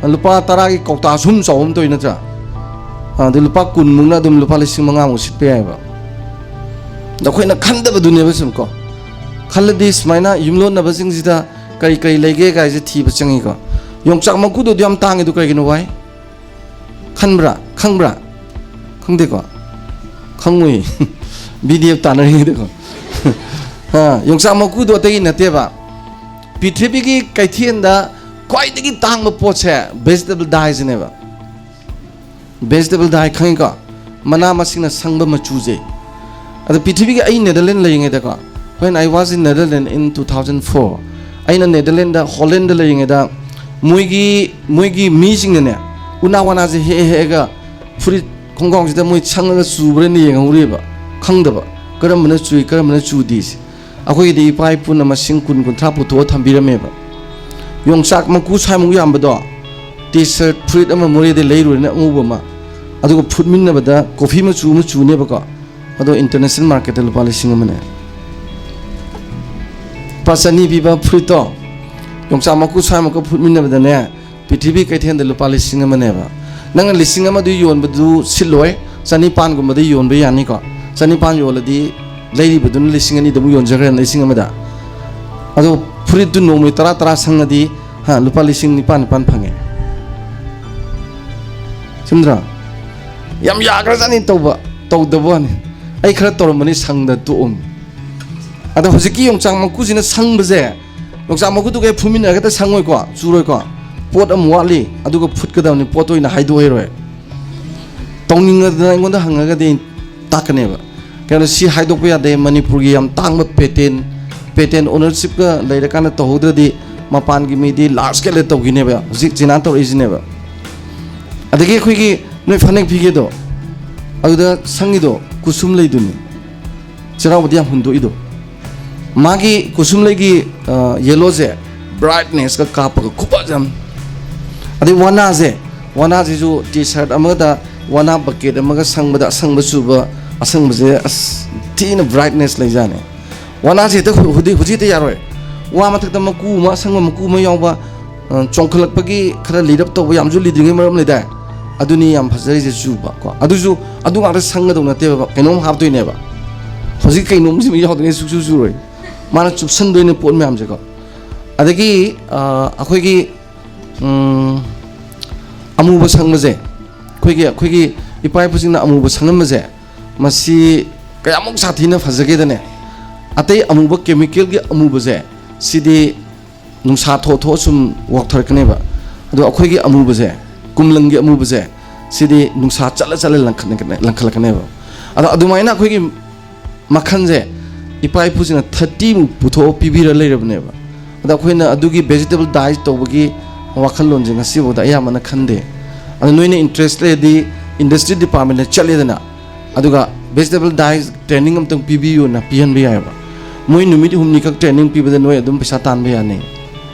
ꯂꯨꯄꯥ ꯇꯔꯥꯒꯤ ꯀꯧꯇꯥ ꯑꯁꯨꯝ ꯆꯥꯎꯕ ꯑꯃ ꯇꯧꯏ ꯅꯠꯇ꯭ꯔꯥ? ꯑꯗꯩ ꯂꯨꯄꯥ ꯀꯨꯟꯃꯨꯛꯅ ꯑꯗꯨꯝ ꯂꯨꯄꯥ ꯂꯤꯁꯤꯡ ꯃꯉꯥꯃꯨꯛ ꯁꯤꯠꯄ ꯌꯥꯏꯑꯕ꯫ ꯑꯗ ꯑꯩꯈꯣꯏꯅ ꯈꯟꯗꯕꯗꯨꯅꯦꯕ ꯁꯨꯝ ꯀꯣ꯫ ꯈꯜꯂꯗꯤ ꯁꯨꯃꯥꯏꯅ ꯌꯨꯝꯂꯣꯟꯅꯕꯁꯤꯡꯁꯤꯗ ꯀꯔꯤ ꯀꯔꯤ ꯂꯩꯒꯦ ꯀꯥꯏꯁꯦ ꯊꯤꯕ ꯆꯪꯉꯤꯀꯣ꯫ ꯌꯣꯡꯆꯥꯛ ꯃꯀꯨꯗꯨꯗꯤ ꯌꯥꯝ ꯇꯥꯡꯉꯤꯗꯣ ꯀꯩꯒꯤꯅꯣ ꯚꯥꯏ? ꯈꯟꯕ꯭ꯔꯥ? ꯈꯪꯕ꯭ꯔꯥ? ꯈꯪꯗꯦꯀꯣ? ꯈꯪꯉꯨꯏ꯫ B D F ꯇꯥꯟꯅꯔꯤꯉꯩꯗꯀꯣ꯫ ꯑꯥ, ꯌꯣꯡꯆꯥꯛ ꯃꯀꯨꯗꯣ ꯑꯇꯩꯒꯤ ꯅꯠꯇꯦꯕ꯫ ꯄ꯭ꯔꯤꯊꯤꯕꯤꯒꯤ ꯀꯩꯊꯦꯜꯗ ꯈ꯭ꯋꯥꯏꯗꯒꯤ ꯇꯥꯡꯕ ꯄꯣꯠꯁꯦ vegetable dyeꯁꯤꯅꯦꯕ꯫ Vegetable dye ꯈꯪꯉꯤꯀꯣ? ꯃꯅꯥ ꯃꯁꯤꯡꯅ ꯁꯪꯕ ꯃꯆꯨꯁꯦ꯫ ꯑꯗ ꯄ꯭ꯔꯤꯊꯤꯕꯤꯒꯤ, ꯑꯩ Netherland ꯂꯩꯔꯤꯉꯩꯗꯀꯣ, when I was in Netherlands in two thousand four, ꯑꯩꯅ ꯅꯦꯗꯔꯂꯦꯟꯗ, ꯍꯣꯂꯦꯟꯗ ꯂꯩꯔꯤꯉꯩꯗ ꯃꯣꯏꯒꯤ, ꯃꯣꯏꯒꯤ ꯃꯤꯁꯤꯡꯅꯅꯦ, ꯎꯅꯥ ꯋꯥꯅꯥꯁꯦ ꯍꯦꯛꯑ ꯍꯦꯛꯑꯒ ꯐꯨꯔꯤꯠ ꯈꯣꯡꯒ꯭ꯔꯥꯎꯁꯤꯗ ꯃꯣꯏ ꯁꯪꯉꯒ ꯆꯨꯕ꯭ꯔꯅ ꯌꯦꯡꯍꯧꯔꯤꯕ꯫ ꯈꯪꯗꯕ꯫ ꯀꯔꯝꯕꯅ ꯆꯨꯏ, ꯀꯔꯝꯕꯅ ꯆꯨꯗꯦꯁꯦ꯫ ꯑꯩꯈꯣꯏꯒꯤꯗꯤ ꯏꯄꯥ ꯏꯄꯨꯅ ꯃꯁꯤꯡ ꯀꯨꯟ ꯀꯨꯟꯊ꯭ꯔꯥ ꯄꯨꯊꯣꯛꯑ ꯊꯝꯕꯤꯔꯝꯃꯦꯕ꯫ ꯌꯣꯡꯆꯥꯛ ꯃꯀꯨ ꯁ꯭ꯋꯥꯏꯃꯨꯛ ꯌꯥꯝꯕꯗꯣ, ꯇꯤ ꯁꯔꯠ, ꯐꯨꯔꯤꯠ ꯑꯃ ꯃꯣꯔꯦꯗ ꯂꯩꯔꯨꯔꯦꯅ ꯑꯉꯧꯕ ꯑꯃ, ꯑꯗꯨꯒ ꯐꯨꯠꯃꯤꯟꯅꯕꯗ ꯀꯣꯐꯤ ꯃꯆꯨ ꯑꯃ ꯆꯨꯅꯦꯕꯀꯣ, ꯑꯗꯣ ꯏꯟꯇꯔꯅꯦꯁꯅꯦꯜ ꯃꯥꯔꯀꯦꯠꯇ ꯂꯨꯄꯥ ꯂꯤꯁꯤꯡ ꯑꯃꯅꯦ꯫ ꯂꯨꯄꯥ ꯆꯅꯤ ꯄꯤꯕ ꯐꯨꯔꯤꯠꯇꯣ ꯌꯣꯡꯆꯥꯛ ꯃꯀꯨ ꯁ꯭ꯋꯥꯏꯃꯨꯛꯀ ꯐꯨꯠꯃꯤꯟꯅꯕꯗꯅꯦ, ꯄ꯭ꯔꯤꯊꯤꯕꯤ ꯀꯩꯊꯦꯜꯗ ꯂꯨꯄꯥ ꯂꯤꯁꯤꯡ ꯑꯃꯅꯦꯕ꯫ ꯅꯪꯅ ꯂꯤꯁꯤꯡ ꯑꯃꯗꯨ ꯌꯣꯟꯕꯗꯨ ꯁꯤꯠꯂꯣꯏ, ꯆꯅꯤꯄꯥꯟꯒꯨꯝꯕꯗꯤ ꯌꯣꯟꯕ ꯌꯥꯅꯤꯀꯣ꯫ ꯆꯅꯤꯄꯥꯟ ꯌꯣꯜꯂꯗꯤ ꯂꯩꯔꯤꯕꯗꯨꯅ ꯂꯤꯁꯤꯡ ꯑꯅꯤꯗ ꯑꯃꯨꯛ ꯌꯣꯟꯖꯈ꯭ꯔꯦꯅ, ꯂꯤꯁꯤꯡ ꯑꯃꯗ꯫ ꯑꯗꯣ ꯐꯨꯔꯤꯠꯇꯨ ꯅꯣꯡꯃꯩ ꯇꯔꯥ ꯇꯔꯥ ꯁꯪꯉꯗꯤ, ꯍꯥ, ꯂꯨꯄꯥ ꯂꯤꯁꯤꯡ ꯅꯤꯄꯥꯟ ꯅꯤꯄꯥꯟ ꯐꯪꯉꯦ꯫ ꯆꯨꯝꯗ꯭ꯔꯣ? ꯌꯥꯝ ꯌꯥꯈ꯭ꯔꯖꯥꯠꯅꯤ ꯇꯧꯕ, ꯇꯧꯗꯕ ꯋꯥꯅꯤ꯫ ꯑꯩ ꯈꯔ ꯇꯧꯔꯝꯕꯅꯤ, ꯁꯪꯗ ꯇꯣꯛꯑꯝꯃꯤ꯫ ꯑꯗꯣ ꯍꯧꯖꯤꯛꯀꯤ ꯌꯣꯡꯆꯥꯛ ꯃꯀꯨꯁꯤꯅ ꯁꯪꯕꯁꯦ, ꯌꯣꯡꯆꯥꯛ ꯃꯀꯨꯗꯨꯒ ꯍꯦꯛ ꯐꯨꯝꯃꯤꯟꯅꯔꯒ ꯍꯦꯛꯇ ꯁꯪꯉꯣꯏꯀꯣ, ꯆꯨꯔꯣꯏꯀꯣ꯫ ꯄꯣꯠ ꯑꯃ ꯋꯥꯠꯂꯤ, ꯑꯗꯨꯒ ꯐꯨꯠꯀꯗꯕꯅꯤ, ꯄꯣꯠꯇꯣ ꯑꯣꯏꯅ ꯍꯥꯏꯗꯣꯛꯑꯣꯏꯔꯣꯏ꯫ ꯇꯧꯅꯤꯡꯉꯗꯅ ꯑꯩꯉꯣꯟꯗ ꯍꯪꯉꯒꯗꯤ ꯑꯩ ꯇꯥꯛꯀꯅꯦꯕ꯫ ꯀꯩꯅꯣ, ꯁꯤ ꯍꯥꯏꯗꯣꯛꯄ ꯌꯥꯗꯦ, ꯃꯅꯤꯄꯨꯔꯒꯤ ꯌꯥꯝ ꯇꯥꯡꯕ ꯄꯦꯇꯦꯟ, ꯄꯦꯇꯦꯟ ꯑꯣꯅꯔꯁꯤꯞꯀ ꯂꯩꯔꯀꯥꯟꯗ ꯇꯧꯍꯧꯗ꯭ꯔꯗꯤ ꯃꯄꯥꯟꯒꯤ ꯃꯤꯗꯤ ꯂꯥꯔꯖ ꯁ꯭ꯀꯦꯜꯗ ꯇꯧꯈꯤꯅꯦꯕ꯫ ꯍꯧꯖꯤꯛ ꯆꯤꯅꯥ ꯇꯧꯔꯛꯏꯁꯤꯅꯦꯕ꯫ ꯑꯗꯒꯤ ꯑꯩꯈꯣꯏꯒꯤ ꯅꯣꯏ ꯐꯅꯦꯛ ꯐꯤꯒꯦꯗꯣ, ꯑꯗꯨꯗ ꯁꯪꯉꯤꯗꯣ ꯀꯨꯁꯨꯝ ꯂꯩꯗꯨꯅꯤ꯫ ꯆꯩꯔꯥꯎꯕꯗꯤ ꯌꯥꯝ ꯍꯨꯟꯗꯣꯛꯏꯗꯣ꯫ ꯃꯥꯒꯤ ꯀꯨꯁꯨꯝ ꯂꯩꯒꯤ, ꯑ, ꯌꯦꯜꯂꯣꯁꯦ ꯕ꯭ꯔꯥꯏꯠꯅꯦꯁꯀ ꯀꯥꯞꯄꯒ ꯈꯨꯐꯖ ꯑꯃ꯫ ꯑꯗꯩ ꯋꯥꯅꯥꯁꯦ, ꯋꯥꯅꯥꯁꯤꯁꯨ ꯇꯤ ꯁꯔꯠ ꯑꯃꯗ ꯋꯥꯅꯥ ꯕꯀꯦꯠ ꯑꯃꯒ ꯁꯪꯕꯗ ꯑꯁꯪꯕ ꯆꯨꯕ, ꯑꯁꯪꯕꯁꯦ ꯑꯁ ꯊꯤꯅ ꯕ꯭ꯔꯥꯏꯠꯅꯦꯁ ꯂꯩꯖꯥꯠꯅꯤ꯫ ꯋꯥꯅꯥꯁꯦ ꯍꯦꯛꯇ ꯍꯨ-, ꯍꯨꯗꯤ-, ꯍꯧꯖꯤꯛ ꯍꯦꯛꯇ ꯌꯥꯔꯣꯏ꯫ ꯋꯥ ꯃꯊꯛꯇ ꯃꯀꯨ ꯑꯃ, ꯑꯁꯪꯕ ꯃꯀꯨ ꯑꯃ ꯌꯥꯎꯕ, ꯑ, ꯆꯣꯡꯈꯠꯂꯛꯄꯒꯤ ꯈꯔ ꯂꯤꯔꯞ ꯇꯧꯕ, ꯌꯥꯝꯁꯨ ꯂꯤꯗ꯭ꯔꯤꯉꯩ ꯃꯔꯝ ꯂꯩꯗꯥꯏ? ꯑꯗꯨꯅꯤ ꯌꯥꯝ ꯐꯖꯔꯤꯁꯦ ꯆꯨꯕ ꯀꯣ꯫ ꯑꯗꯨꯁꯨ ꯑꯗꯨ ꯉꯥꯛꯇ ꯁꯪꯒꯗꯧ ꯅꯠꯇꯦꯕ, ꯀꯩꯅꯣꯝ ꯍꯥꯞꯇꯣꯏꯅꯦꯕ꯫ ꯍꯧꯖꯤꯛ ꯀꯩꯅꯣꯝꯁꯤ ꯌꯥꯎꯗ꯭ꯔꯤꯉꯩ ꯁꯨꯛꯆꯨ ꯆꯨꯔꯣꯏ꯫ ꯃꯥꯅ ꯆꯨꯞꯁꯟꯗꯣꯏꯅꯦ ꯄꯣꯠ ꯃꯌꯥꯝꯁꯦꯀꯣ꯫ ꯑꯗꯒꯤ, ꯑ, ꯑꯩꯈꯣꯏꯒꯤ, ꯎꯝ, ꯑꯃꯨꯕ ꯁꯪꯕꯁꯦ, ꯑꯩꯈꯣꯏꯒꯤ, ꯑꯩꯈꯣꯏꯒꯤ ꯏꯄꯥ ꯏꯄꯨꯁꯤꯡꯅ ꯑꯃꯨꯕ ꯁꯪꯉꯝꯕꯁꯦ, ꯃꯁꯤ ꯀꯌꯥꯃꯨꯛ ꯁꯥꯊꯤꯅ ꯐꯖꯒꯦꯗꯅꯦ꯫ ꯑꯇꯩ ꯑꯃꯨꯕ, ꯀꯦꯃꯤꯀꯦꯜꯒꯤ ꯑꯃꯨꯕꯁꯦ, ꯁꯤꯗꯤ ꯅꯨꯡꯁꯥ ꯊꯣꯛ ꯊꯣꯛꯑ ꯁꯨꯝ ꯋꯥꯎꯊꯔꯛꯀꯅꯦꯕ꯫ ꯑꯗꯣ ꯑꯩꯈꯣꯏꯒꯤ ꯑꯃꯨꯕꯁꯦ, ꯀꯨꯝꯂꯪꯒꯤ ꯑꯃꯨꯕꯁꯦ, ꯁꯤꯗꯤ ꯅꯨꯡꯁꯥ ꯆꯠꯂ ꯆꯠꯂ ꯂꯪꯈꯠ-, ꯂꯪꯈꯠꯂꯛꯀꯅꯦꯕ꯫ ꯑꯗꯣ ꯑꯗꯨꯃꯥꯏꯅ ꯑꯩꯈꯣꯏꯒꯤ ꯃꯈꯜꯁꯦ ꯏꯄꯥ ꯏꯄꯨꯁꯤꯡꯅ ꯊꯥꯔꯇꯤꯃꯨꯛ ꯄꯨꯊꯣꯛꯑ ꯄꯤꯕꯤꯔ ꯂꯩꯔꯕꯅꯦꯕ꯫ ꯑꯗꯣ ꯑꯩꯈꯣꯏꯅ ꯑꯗꯨꯒꯤ vegetable dye ꯇꯧꯕꯒꯤ ꯋꯥꯈꯜꯂꯣꯟꯁꯦ ꯉꯁꯤꯐꯥꯎꯗ ꯑꯌꯥꯝꯕꯅ ꯈꯟꯗꯦ꯫ ꯑꯗꯣ ꯅꯣꯏꯅ interest ꯂꯩꯔꯗꯤ industry department ꯆꯠꯂꯦꯗꯅ, ꯑꯗꯨꯒ vegetable dye training ꯑꯝꯇꯪ ꯄꯤꯕꯤꯌꯨꯅ ꯄꯤꯍꯟꯕ ꯌꯥꯏꯑꯕ꯫ ꯃꯣꯏ ꯅꯨꯃꯤꯠ ꯍꯨꯝꯅꯤꯈꯛ training ꯄꯤꯕꯗ ꯅꯣꯏ ꯑꯗꯨꯝ ꯄꯩꯁꯥ ꯇꯥꯟꯕ ꯌꯥꯅꯤ,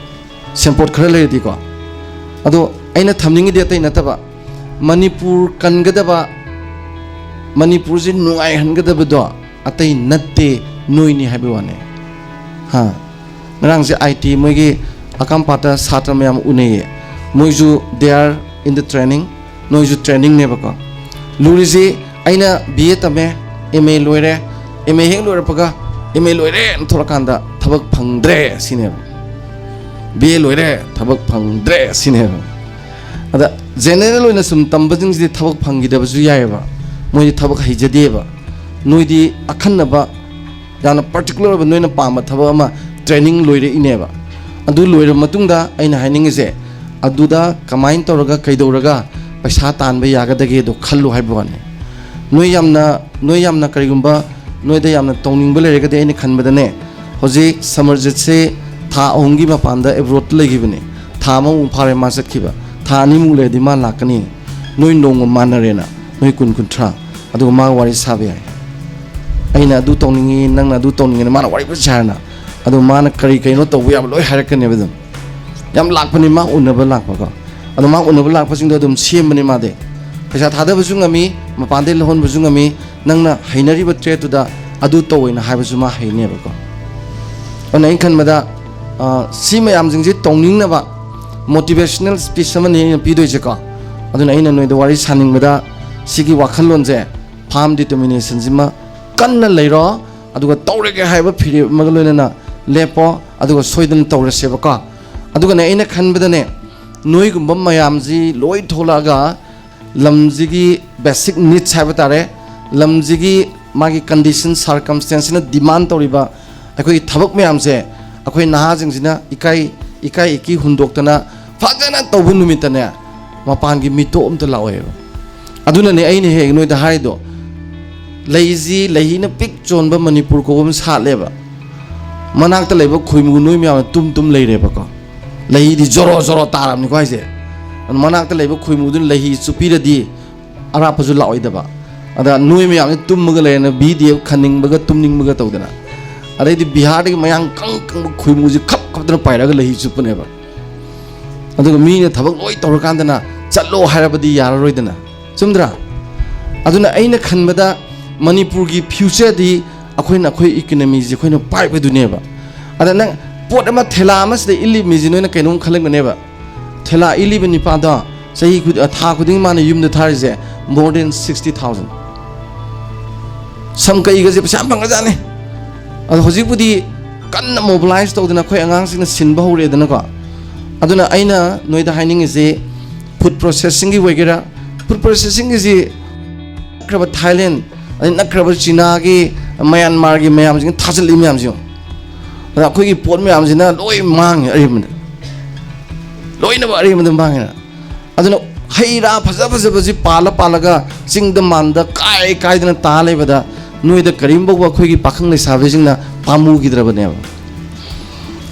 ꯁꯦꯟꯄꯣꯠ ꯈꯔ ꯂꯩꯔꯗꯤꯀꯣ꯫ ꯑꯗꯣ ꯑꯩꯅ ꯊꯝꯅꯤꯡꯉꯤꯗꯤ ꯑꯇꯩ ꯅꯠꯇꯕ, ꯃꯅꯤꯄꯨꯔ ꯀꯟꯒꯗꯕ, ꯃꯅꯤꯄꯨꯔꯁꯤ ꯅꯨꯡꯉꯥꯏꯍꯟꯒꯗꯕꯗꯣ ꯑꯇꯩ ꯅꯠꯇꯦ, ꯅꯣꯏꯅꯤ ꯍꯥꯏꯕ ꯋꯥꯅꯤ꯫ ꯍꯥ, ꯉꯔꯥꯡꯁꯦ ꯑꯥꯏ ꯇꯤ ꯃꯣꯏꯒꯤ ꯑꯀꯥꯝꯄꯥꯠꯇ ꯁꯥꯇ꯭ꯔ ꯃꯌꯥꯝ ꯎꯅꯩꯌꯦ꯫ ꯃꯣꯏꯁꯨ they are in the training, ꯅꯣꯏꯁꯨ trainingꯅꯦꯕꯀꯣ꯫ ꯂꯨꯔꯤꯁꯤ ꯑꯩꯅ ꯕꯤ ꯑꯦ ꯇꯝꯃꯦ, ꯑꯦꯝ ꯑꯦ ꯂꯣꯏꯔꯦ, ꯑꯦꯝ ꯑꯦ ꯍꯦꯛ ꯂꯣꯏꯔꯛꯄꯒ ꯑꯦꯝ ꯑꯦ ꯂꯣꯏꯔꯦꯅ ꯊꯣꯛꯂꯀꯥꯟꯗ ꯊꯕꯛ ꯐꯪꯗ꯭ꯔꯦ ꯁꯤꯅꯦꯕ꯫ ꯕꯤ ꯑꯦ ꯂꯣꯏꯔꯦ, ꯊꯕꯛ ꯐꯪꯗ꯭ꯔꯦ ꯁꯤꯅꯦꯕ꯫ ꯑꯗ general ꯑꯣꯏꯅ ꯁꯨꯝ ꯇꯝꯕꯁꯤꯡꯁꯤꯗꯤ ꯊꯕꯛ ꯐꯪꯈꯤꯗꯕꯁꯨ ꯌꯥꯏꯑꯕ, ꯃꯣꯏꯗꯤ ꯊꯕꯛ ꯍꯩꯖꯗꯦꯕ꯫ ꯅꯣꯏꯗꯤ ꯑꯈꯟꯅꯕ, ꯌꯥꯝꯅ particular ꯑꯣꯏꯕ, ꯅꯣꯏꯅ ꯄꯥꯝꯕ ꯊꯕꯛ ꯑꯃ training ꯂꯣꯏꯔꯛꯏꯅꯦꯕ꯫ ꯑꯗꯨ ꯂꯣꯏꯔꯕ ꯃꯇꯨꯡꯗ ꯑꯩꯅ ꯍꯥꯏꯅꯤꯡꯉꯤꯁꯦ, ꯑꯗꯨꯗ ꯀꯃꯥꯏꯅ ꯇꯧꯔꯒ ꯀꯩꯗꯧꯔꯒ ꯄꯩꯁꯥ ꯇꯥꯟꯕ ꯌꯥꯒꯗꯒꯦꯗꯣ ꯈꯜꯂꯨ ꯍꯥꯏꯕ ꯋꯥꯅꯤ꯫ ꯅꯣꯏ ꯌꯥꯝꯅ, ꯅꯣꯏ ꯌꯥꯝꯅ ꯀꯔꯤꯒꯨꯝꯕ ꯅꯣꯏꯗ ꯌꯥꯝꯅ ꯇꯧꯅꯤꯡꯕ ꯂꯩꯔꯒꯗꯤ, ꯑꯩꯅ ꯈꯟꯕꯗꯅꯦ, ꯍꯧꯖꯤꯛ ꯁꯃꯔꯖꯤꯠꯁꯦ ꯊꯥ ꯑꯍꯨꯝꯒꯤ ꯃꯄꯥꯟꯗ abroad ꯂꯩꯈꯤꯕꯅꯦ꯫ ꯊꯥ ꯑꯃꯃꯨꯛ ꯐꯥꯔꯦ ꯃꯥ ꯆꯠꯈꯤꯕ, ꯊꯥ ꯑꯅꯤꯃꯨꯛ ꯂꯩꯔꯗꯤ ꯃꯥ ꯂꯥꯛꯀꯅꯤ꯫ ꯅꯣꯏ ꯅꯣꯡꯃ ꯃꯥꯟꯅꯔꯦꯅ, ꯅꯣꯏ ꯀꯨꯟ ꯀꯨꯟꯊ꯭ꯔꯥ, ꯑꯗꯨꯒ ꯃꯥꯒ ꯋꯥꯔꯤ ꯁꯥꯕ ꯌꯥꯏ꯫ ꯑꯩꯅ ꯑꯗꯨ ꯇꯧꯅꯤꯡꯉꯤ, ꯅꯪꯅ ꯑꯗꯨ ꯇꯧꯅꯤꯡꯉꯤꯅ ꯃꯥꯅ ꯋꯥꯔꯤ ꯐꯖ ꯁꯥꯔꯅ, ꯑꯗꯣ ꯃꯥꯅ ꯀꯔꯤ ꯀꯩꯅꯣ ꯇꯧꯕ ꯌꯥꯕ ꯂꯣꯏ ꯍꯥꯏꯔꯛꯀꯅꯦꯕ꯫ ꯑꯗꯨꯝ ꯌꯥꯝ ꯂꯥꯛꯄꯅꯤ ꯃꯥ ꯎꯅꯕ ꯂꯥꯛꯄꯀꯣ꯫ ꯑꯗꯣ ꯃꯥ ꯎꯅꯕ ꯂꯥꯛꯄꯁꯤꯡꯗꯣ ꯑꯗꯨꯝ ꯁꯦꯝꯕꯅꯤ ꯃꯥꯗꯤ꯫ ꯄꯩꯁꯥ ꯊꯥꯗꯕꯁꯨ ꯉꯝꯃꯤ, ꯃꯄꯥꯟꯗꯩ ꯂꯧꯍꯟꯕꯁꯨ ꯉꯝꯃꯤ꯫ ꯅꯪꯅ ꯍꯩꯅꯔꯤꯕ tradeꯇꯨꯗ ꯑꯗꯨ ꯇꯧꯑꯣꯅ ꯍꯥꯏꯕꯁꯨ ꯃꯥ ꯍꯩꯅꯦꯕꯀꯣ꯫ ꯑꯗꯨꯅ ꯑꯩꯅ ꯈꯟꯕꯗ, ꯑ, ꯁꯤ ꯃꯌꯥꯝꯁꯤꯡꯁꯤ ꯇꯧꯅꯤꯡꯅꯕ motivational speech ꯑꯃꯅꯤ ꯑꯩꯅ ꯄꯤꯗꯣꯏꯁꯦꯀꯣ꯫ ꯑꯗꯨꯅ ꯑꯩꯅ ꯅꯣꯏꯗ ꯋꯥꯔꯤ ꯁꯥꯅꯤꯡꯕꯗ, ꯁꯤꯒꯤ ꯋꯥꯈꯜꯂꯣꯟꯁꯦ, firm determinationꯁꯤꯃ ꯀꯟꯅ ꯂꯩꯔꯣ, ꯑꯗꯨꯒ ꯇꯧꯔꯒꯦ ꯍꯥꯏꯕ ꯐꯤꯔꯦꯞ ꯑꯃꯒ ꯂꯣꯏꯅꯅ ꯂꯦꯞꯄꯣ, ꯑꯗꯨꯒ ꯁꯣꯏꯗꯅ ꯇꯧꯔꯁꯦꯕꯀꯣ꯫ ꯑꯗꯨꯒꯅꯦ, ꯑꯩꯅ ꯈꯟꯕꯗꯅꯦ, ꯅꯣꯏꯒꯨꯝꯕ ꯃꯌꯥꯝꯁꯤ ꯂꯣꯏ ꯊꯣꯛꯂꯛꯑꯒ ꯂꯝꯁꯤꯒꯤ basic needs ꯍꯥꯏꯕ ꯇꯥꯔꯦ, ꯂꯝꯁꯤꯒꯤ ꯃꯥꯒꯤ condition, circumstanceꯁꯤꯅ demand ꯇꯧꯔꯤꯕ ꯑꯩꯈꯣꯏꯒꯤ ꯊꯕꯛ ꯃꯌꯥꯝꯁꯦ, ꯑꯩꯈꯣꯏ ꯅꯍꯥꯁꯤꯡꯁꯤꯅ ꯏꯀꯥꯏ, ꯏꯀꯥꯏ ꯏꯀꯤ ꯍꯨꯟꯗꯣꯛꯇꯅ ꯐꯖꯅ ꯇꯧꯕ ꯅꯨꯃꯤꯠꯇꯅꯦ, ꯃꯄꯥꯟꯒꯤ ꯃꯤꯇꯣꯞ ꯑꯝꯇ ꯂꯥꯛꯑꯣꯏꯕ꯫ ꯑꯗꯨꯅꯅꯦ ꯑꯩꯅ ꯍꯦꯛ ꯅꯣꯏꯗ ꯍꯥꯏꯗꯣ, ꯂꯩꯁꯤ, ꯂꯩꯍꯤꯅ ꯄꯤꯛ ꯆꯣꯟꯕ ꯃꯅꯤꯄꯨꯔ ꯀꯧꯕ ꯑꯃ ꯁꯥꯠꯂꯦꯕ꯫ ꯃꯅꯥꯛꯇ ꯂꯩꯕ ꯈꯣꯏꯃꯨ ꯅꯣꯏ ꯃꯌꯥꯝꯅ ꯇꯨꯝ ꯇꯨꯝ ꯂꯩꯔꯦꯕꯀꯣ꯫ ꯂꯩꯍꯤꯗꯤ ꯖꯣꯔꯣ ꯖꯣꯔꯣ ꯇꯥꯔꯕꯅꯤꯀꯣ ꯍꯥꯏꯁꯦ꯫ ꯑꯗꯨ ꯃꯅꯥꯛꯇ ꯂꯩꯕ ꯈꯣꯏꯃꯨꯗꯨꯅ ꯂꯩꯍꯤ ꯆꯨꯞꯄꯤꯔꯗꯤ ꯑꯔꯥꯞꯄꯁꯨ ꯂꯥꯛꯑꯣꯏꯗꯕ꯫ ꯑꯗ ꯅꯣꯏ ꯃꯌꯥꯝꯁꯦ ꯇꯨꯝꯃꯒ ꯂꯩꯔꯅ ꯚꯤ ꯗꯤ ꯑꯦꯐ ꯈꯟꯅꯤꯡꯕꯒ ꯇꯨꯝꯅꯤꯡꯕꯒ ꯇꯧꯗꯅ꯫ ꯑꯗꯩꯗꯤ ꯕꯤꯍꯥꯔꯗꯒꯤ ꯃꯌꯥꯡ ꯀꯪ ꯀꯪꯕ ꯈꯣꯏꯃꯨꯁꯦ ꯈꯞ ꯈꯞꯇꯅ ꯄꯥꯏꯔꯒ ꯂꯩ ꯆꯨꯞꯄꯅꯦꯕ꯫ ꯑꯗꯨꯒ ꯃꯤꯅ ꯊꯕꯛ ꯂꯣꯏ ꯇꯧꯔꯀꯥꯟꯗꯅ ꯆꯠꯂꯣ ꯍꯥꯏꯔꯕꯗꯤ ꯌꯥꯔꯔꯣꯏꯗꯅ, ꯆꯨꯝꯗ꯭ꯔꯥ? ꯑꯗꯨꯅ ꯑꯩꯅ ꯈꯟꯕꯗ ꯃꯅꯤꯄꯨꯔꯒꯤ ꯐ꯭ꯌꯨꯆꯔꯗꯤ ꯑꯩꯈꯣꯏꯅ, ꯑꯩꯈꯣꯏ ꯏꯀꯣꯅꯣꯃꯤꯁꯦ ꯑꯩꯈꯣꯏꯅ ꯄꯥꯏꯕꯗꯨꯅꯦꯕ꯫ ꯑꯗ ꯅꯪ ꯄꯣꯠ ꯑꯃ, ꯊꯦꯂꯥ ꯑꯃꯁꯤꯗ ꯏꯜꯂꯤꯕ ꯃꯤꯁꯦ ꯅꯣꯏꯅ ꯀꯩꯅꯣꯝ ꯈꯜꯂꯝꯒꯅꯦꯕ, ꯊꯦꯂꯥ ꯏꯜꯂꯤꯕ ꯅꯤꯄꯥꯗꯣ ꯆꯍꯤ ꯈꯨꯗꯤꯡ, ꯊꯥ ꯈꯨꯗꯤꯡ ꯃꯥꯅ ꯌꯨꯝꯗ ꯊꯥꯔꯤꯁꯦ more than sixty thousand꯫ ꯁꯝ ꯀꯛꯏꯒꯁꯦ ꯄꯩꯁꯥ ꯌꯥꯝ ꯐꯪꯒꯖꯥꯠꯅꯤ꯫ ꯑꯗꯣ ꯍꯧꯖꯤꯛꯄꯨꯗꯤ ꯀꯟꯅ ꯃꯣꯕꯤꯂꯥꯏꯁ ꯇꯧꯗꯅ ꯑꯩꯈꯣꯏ ꯑꯉꯥꯡꯁꯤꯡꯅ ꯁꯤꯟꯕ ꯍꯧꯔꯦꯗꯅꯀꯣ꯫ ꯑꯗꯨꯅ ꯑꯩꯅ ꯅꯣꯏꯗ ꯍꯥꯏꯅꯤꯡꯉꯤꯁꯤ, ꯐꯨꯗ ꯄ꯭ꯔꯣꯁꯦꯁꯤꯡꯒꯤ ꯑꯣꯏꯒꯦꯔꯥ, ꯐꯨꯗ ꯄ꯭ꯔꯣꯁꯦꯁꯤꯡꯒꯤꯁꯤ ꯅꯛꯈ꯭ꯔꯕ ꯊꯥꯏꯂꯦꯟ, ꯑꯗꯩ ꯅꯛꯈ꯭ꯔꯕ ꯆꯤꯅꯥꯒꯤ, ꯃꯌꯥꯟꯃꯥꯔꯒꯤ ꯃꯌꯥꯝꯁꯤꯡꯅ ꯊꯥꯖꯤꯜꯂꯤ ꯃꯌꯥꯝꯁꯤ ꯌꯦꯡꯉꯨ꯫ ꯑꯗ ꯑꯩꯈꯣꯏꯒꯤ ꯄꯣꯠ ꯃꯌꯥꯝꯁꯤꯅ ꯂꯣꯏ ꯃꯥꯡꯉꯦ ꯑꯔꯦꯝꯕꯗ, ꯂꯣꯏꯅꯃꯛ ꯑꯔꯦꯝꯕꯗ ꯃꯥꯡꯉꯦꯅ꯫ ꯑꯗꯨꯅ ꯍꯩ ꯔꯥ ꯐꯖ ꯐꯖꯕꯁꯤ ꯄꯥꯜꯂ ꯄꯥꯜꯂꯒ ꯆꯤꯡꯗ ꯃꯥꯟꯗ ꯀꯥꯏ ꯀꯥꯏꯗꯅ ꯇꯥ ꯂꯩꯕꯗ ꯅꯣꯏꯗ ꯀꯔꯤꯒꯨꯝꯕ ꯑꯩꯈꯣꯏꯒꯤ ꯄꯥꯈꯪ ꯂꯩꯁꯥꯕꯤꯁꯤꯡꯅ ꯄꯥꯝꯃꯨꯈꯤꯗ꯭ꯔꯕꯅꯦꯕ꯫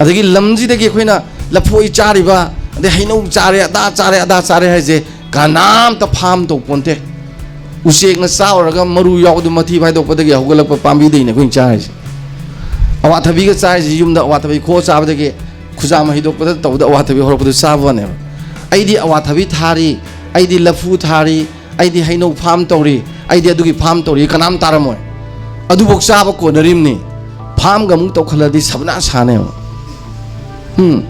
ꯑꯗꯒꯤ ꯂꯝꯁꯤꯗꯒꯤ ꯑꯩꯈꯣꯏꯅ ꯂꯐꯣꯏ ꯆꯥꯔꯤꯕ, ꯑꯗꯩ ꯍꯩꯅꯧ ꯆꯥꯔꯦ, ꯑꯗꯥ ꯆꯥꯔꯦ, ꯑꯗꯥ ꯆꯥꯔꯦ ꯍꯥꯏꯁꯦ ꯀꯅꯥꯝꯇ ꯐꯥꯝ ꯇꯧ ꯄꯣꯟꯇꯦ꯫ ꯎꯆꯦꯛꯅ ꯆꯥꯎꯔꯒ ꯃꯔꯨ ꯌꯥꯎꯕꯗꯨ ꯃꯊꯤ ꯐꯥꯏꯗꯣꯛꯄꯗꯒꯤ ꯍꯧꯒꯠꯂꯛꯄ ꯄꯥꯝꯕꯤꯗꯩꯅ ꯑꯩꯈꯣꯏꯅ ꯆꯥꯔꯤꯁꯦ꯫ ꯑꯋꯥꯊꯕꯤꯒ ꯆꯥꯔꯤꯁꯤ ꯌꯨꯝꯗ ꯑꯋꯥꯊꯕꯤ ꯈꯣꯛꯑ ꯆꯥꯕꯗꯒꯤ ꯈꯨꯖꯥꯝ ꯍꯩꯗꯣꯛꯄꯗ ꯇꯧꯕꯗ ꯑꯋꯥꯊꯕꯤ ꯍꯧꯔꯛꯄꯗꯨ ꯆꯥꯕꯅꯦꯕ꯫ ꯑꯩꯗꯤ ꯑꯋꯥꯊꯕꯤ ꯊꯥꯔꯤ, ꯑꯩꯗꯤ ꯂꯐꯨ ꯊꯥꯔꯤ, ꯑꯩꯗꯤ ꯍꯩꯅꯧ ꯐꯥꯝ ꯇꯧꯔꯤ, ꯑꯩꯗꯤ ꯑꯗꯨꯒꯤ ꯐꯥꯝ ꯇꯧꯔꯤ ꯀꯅꯥꯝ ꯇꯥꯔꯝꯃꯣꯏ꯫ ꯑꯗꯨꯐꯥꯎ ꯆꯥꯕ ꯀꯣꯟꯅꯔꯤꯕꯅꯤ, ꯐꯥꯝꯒ ꯑꯃꯨꯛ ꯇꯧꯈꯠꯂꯗꯤ ꯁꯕꯅꯥ ꯁꯥꯅꯦꯕ꯫ ꯎꯝ꯫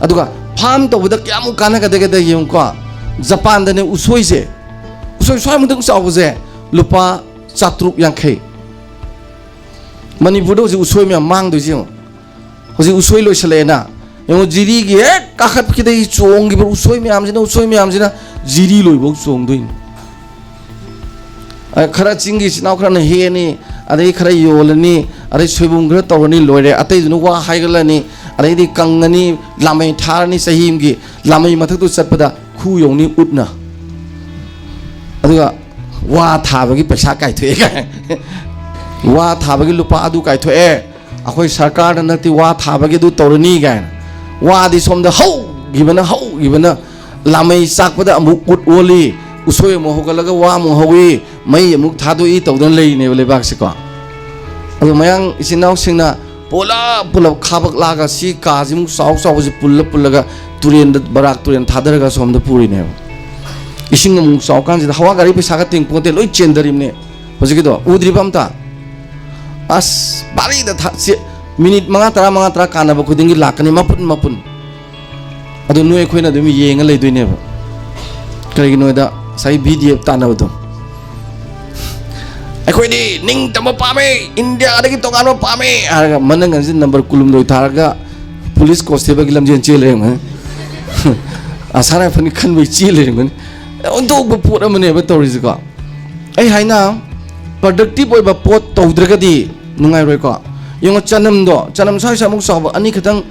ꯑꯗꯨꯒ ꯐꯥꯝ ꯇꯧꯕꯗ ꯀꯌꯥꯃꯨꯛ ꯀꯥꯟꯅꯒꯗꯒꯦꯗ ꯌꯦꯡꯉꯨꯀꯣ꯫ ꯖꯄꯥꯟꯗꯅꯦ ꯎꯁꯣꯏꯁꯦ, ꯎꯁꯣꯏ ꯁ꯭ꯋꯥꯏꯃꯨꯛꯇꯪ ꯆꯥꯎꯕꯁꯦ ꯂꯨꯄꯥ ꯆꯥꯇ꯭ꯔꯨꯛ ꯌꯥꯡꯈꯩ꯫ ꯃꯅꯤꯄꯨꯔꯗ ꯍꯧꯖꯤꯛ ꯎꯁꯣꯏ ꯃꯌꯥꯝ ꯃꯥꯡꯗꯣꯏꯁꯦ ꯌꯦꯡꯉꯣ꯫ ꯍꯧꯖꯤꯛ ꯎꯁꯣꯏ ꯂꯣꯏꯁꯤꯜꯂꯛꯑꯦꯅ ꯌꯦꯡꯉꯣ, ꯖꯤꯔꯤꯒꯤ ꯍꯦꯛ ꯀꯥꯈꯠꯈꯤꯗꯒꯤ ꯆꯣꯡꯈꯤꯕ ꯎꯁꯣꯏ ꯃꯌꯥꯝꯁꯤꯅ, ꯎꯁꯣꯏ ꯃꯌꯥꯝꯁꯤꯅ ꯖꯤꯔꯤ ꯂꯣꯏꯕꯧ ꯆꯣꯡꯗꯣꯏꯅꯤ꯫ ꯑ, ꯈꯔ ꯆꯤꯡꯒꯤ ꯏꯆꯤꯟ ꯏꯅꯥꯎ ꯈꯔꯅ ꯍꯦꯛꯑꯅꯤ, ꯑꯗꯩ ꯈꯔ ꯌꯣꯜꯂꯅꯤ, ꯑꯗꯩ ꯁꯣꯏꯕꯨꯝ ꯈꯔ ꯇꯧꯔꯅꯤ, ꯂꯣꯏꯔꯦ꯫ ꯑꯇꯩꯗꯨꯅ ꯋꯥ ꯍꯥꯏꯒꯠꯂꯅꯤ, ꯑꯗꯩꯗꯤ ꯀꯪꯉꯅꯤ, ꯂꯥꯃꯩ ꯊꯥꯔꯅꯤ, ꯆꯍꯤ ꯑꯃꯒꯤ ꯂꯥꯃꯩ ꯃꯊꯛꯇꯨ ꯆꯠꯄꯗ ꯈꯨ ꯌꯧꯅꯤ ꯎꯠꯅ꯫ ꯑꯗꯨꯒ ꯋꯥ ꯊꯥꯕꯒꯤ ꯄꯩꯁꯥ ꯀꯥꯏꯊꯣꯛꯑꯦ ꯀꯥꯏ, ꯋꯥ ꯊꯥꯕꯒꯤ ꯂꯨꯄꯥ ꯑꯗꯨ ꯀꯥꯏꯊꯣꯛꯑꯦ, ꯑꯩꯈꯣꯏ ꯁꯔꯀꯥꯔꯅ ꯅꯠꯇꯦ ꯋꯥ ꯊꯥꯕꯒꯤ ꯑꯗꯨ ꯇꯧꯔꯅꯤ ꯀꯥꯏꯅ꯫ ꯋꯥꯗꯤ ꯁꯣꯝꯗ ꯍꯧꯈꯤꯕꯅ, ꯍꯧꯈꯤꯕꯅ, ꯂꯥꯃꯩ ꯆꯥꯛꯄꯗ ꯑꯃꯨꯛ ꯎꯠ ꯑꯣꯜꯂꯤ, ꯎꯁꯣꯏ ꯑꯃꯨꯛ ꯍꯧꯒꯠꯂꯒ ꯋꯥ ꯑꯃꯨꯛ ꯍꯧꯏ, ꯃꯩ ꯑꯃꯨꯛ ꯊꯥꯗꯣꯛꯏ ꯇꯧꯗꯅ ꯂꯩꯔꯤꯅꯦꯕ ꯂꯩꯕꯥꯛꯁꯤꯀꯣ꯫ ꯑꯗꯣ ꯃꯌꯥꯡ ꯏꯆꯤꯟ ꯏꯅꯥꯎꯁꯤꯡꯅ ꯄꯨꯂꯞ ꯄꯨꯂꯞ ꯈꯥꯕꯛ ꯂꯥꯛꯑꯒ ꯁꯤ ꯀꯥꯁꯤꯃꯨꯛ ꯆꯥꯎ ꯆꯥꯎꯕꯁꯤ ꯄꯨꯜꯂ ꯄꯨꯜꯂꯒ ꯇꯨꯔꯦꯟꯗ, ꯕꯔꯥꯛ ꯇꯨꯔꯦꯟ ꯊꯥꯗꯔꯒ ꯁꯣꯝꯗ ꯄꯨꯔꯤꯅꯦꯕ꯫ ꯏꯁꯤꯡ ꯑꯃꯨꯛ ꯆꯥꯎ ꯀꯥꯟꯁꯤꯗ ꯍꯋꯥ ꯒꯥꯔꯤ ꯄꯩꯁꯥꯒ ꯇꯤꯡ ꯄꯣꯟꯇꯦ, ꯂꯣꯏ ꯆꯦꯟꯗꯔꯤꯕꯅꯦ꯫ ꯍꯧꯖꯤꯛꯀꯤꯗꯣ ꯎꯗ꯭ꯔꯤꯕ ꯑꯝꯇ? ꯑꯁ, ꯕꯥꯔꯤꯗ ꯊꯥ-, ꯁꯤ ꯃꯤꯅꯤꯠ ꯃꯉꯥ, ꯇꯔꯥ, ꯃꯉꯥ, ꯇꯔꯥ ꯀꯥꯟꯅꯕ ꯈꯨꯗꯤꯡꯒꯤ ꯂꯥꯛꯀꯅꯤ ꯃꯄꯨꯟ ꯃꯄꯨꯟ꯫ ꯑꯗꯨ ꯅꯣꯏ ꯑꯩꯈꯣꯏꯅ ꯑꯗꯨꯝ ꯌꯦꯡꯉ ꯂꯩꯗꯣꯏꯅꯦꯕ꯫ ꯀꯔꯤꯒꯤꯅꯣꯗ ꯉꯁꯥꯏ ꯕꯤ ꯗꯤ ꯑꯦꯐ ꯇꯥꯟꯅꯕꯗꯣ, "ꯑꯩꯈꯣꯏꯗꯤ ꯅꯤꯡꯇꯝꯕ ꯄꯥꯝꯃꯦ, ꯏꯟꯗꯤꯌꯥꯗꯒꯤ ꯇꯣꯉꯥꯟꯕ ꯄꯥꯝꯃꯦ" ꯍꯥꯏꯔꯒ ꯃꯅꯪꯒꯟꯁꯤ ꯅꯝꯕꯔ ꯀꯨꯟꯍꯨꯝꯗꯣꯏ ꯊꯥꯔꯒ ꯄꯨꯂꯤꯁ ꯀꯣꯟꯁꯇꯦꯕꯜꯒꯤ ꯂꯝꯖꯦꯟ ꯆꯦꯜ ꯂꯩꯔꯝꯒꯅꯤ꯫ ꯑꯁꯥ ꯔꯥꯏꯐꯜꯅꯤ ꯈꯟꯕꯩ ꯆꯦꯜ ꯂꯩꯔꯝꯒꯅꯤ꯫ ꯑꯣꯟꯊꯣꯛꯄ ꯄꯣꯠ ꯑꯃꯅꯦꯕ ꯇꯧꯔꯤꯁꯤꯀꯣ꯫ ꯑꯩ ꯍꯥꯏꯅ, ꯄ꯭ꯔꯗꯛꯇꯤꯞ ꯑꯣꯏꯕ ꯄꯣꯠ ꯇꯧꯗ꯭ꯔꯒꯗꯤ ꯅꯨꯡꯉꯥꯏꯔꯣꯏꯀꯣ꯫ ꯌꯦꯡꯉꯣ, ꯆꯅꯝꯗꯣ, ꯆꯅꯝ ꯁ꯭ꯋꯥꯏ ꯁ꯭ꯋꯥꯏꯃꯨꯛ ꯆꯥꯎꯕ ꯑꯅꯤ ꯈꯛꯇꯪ,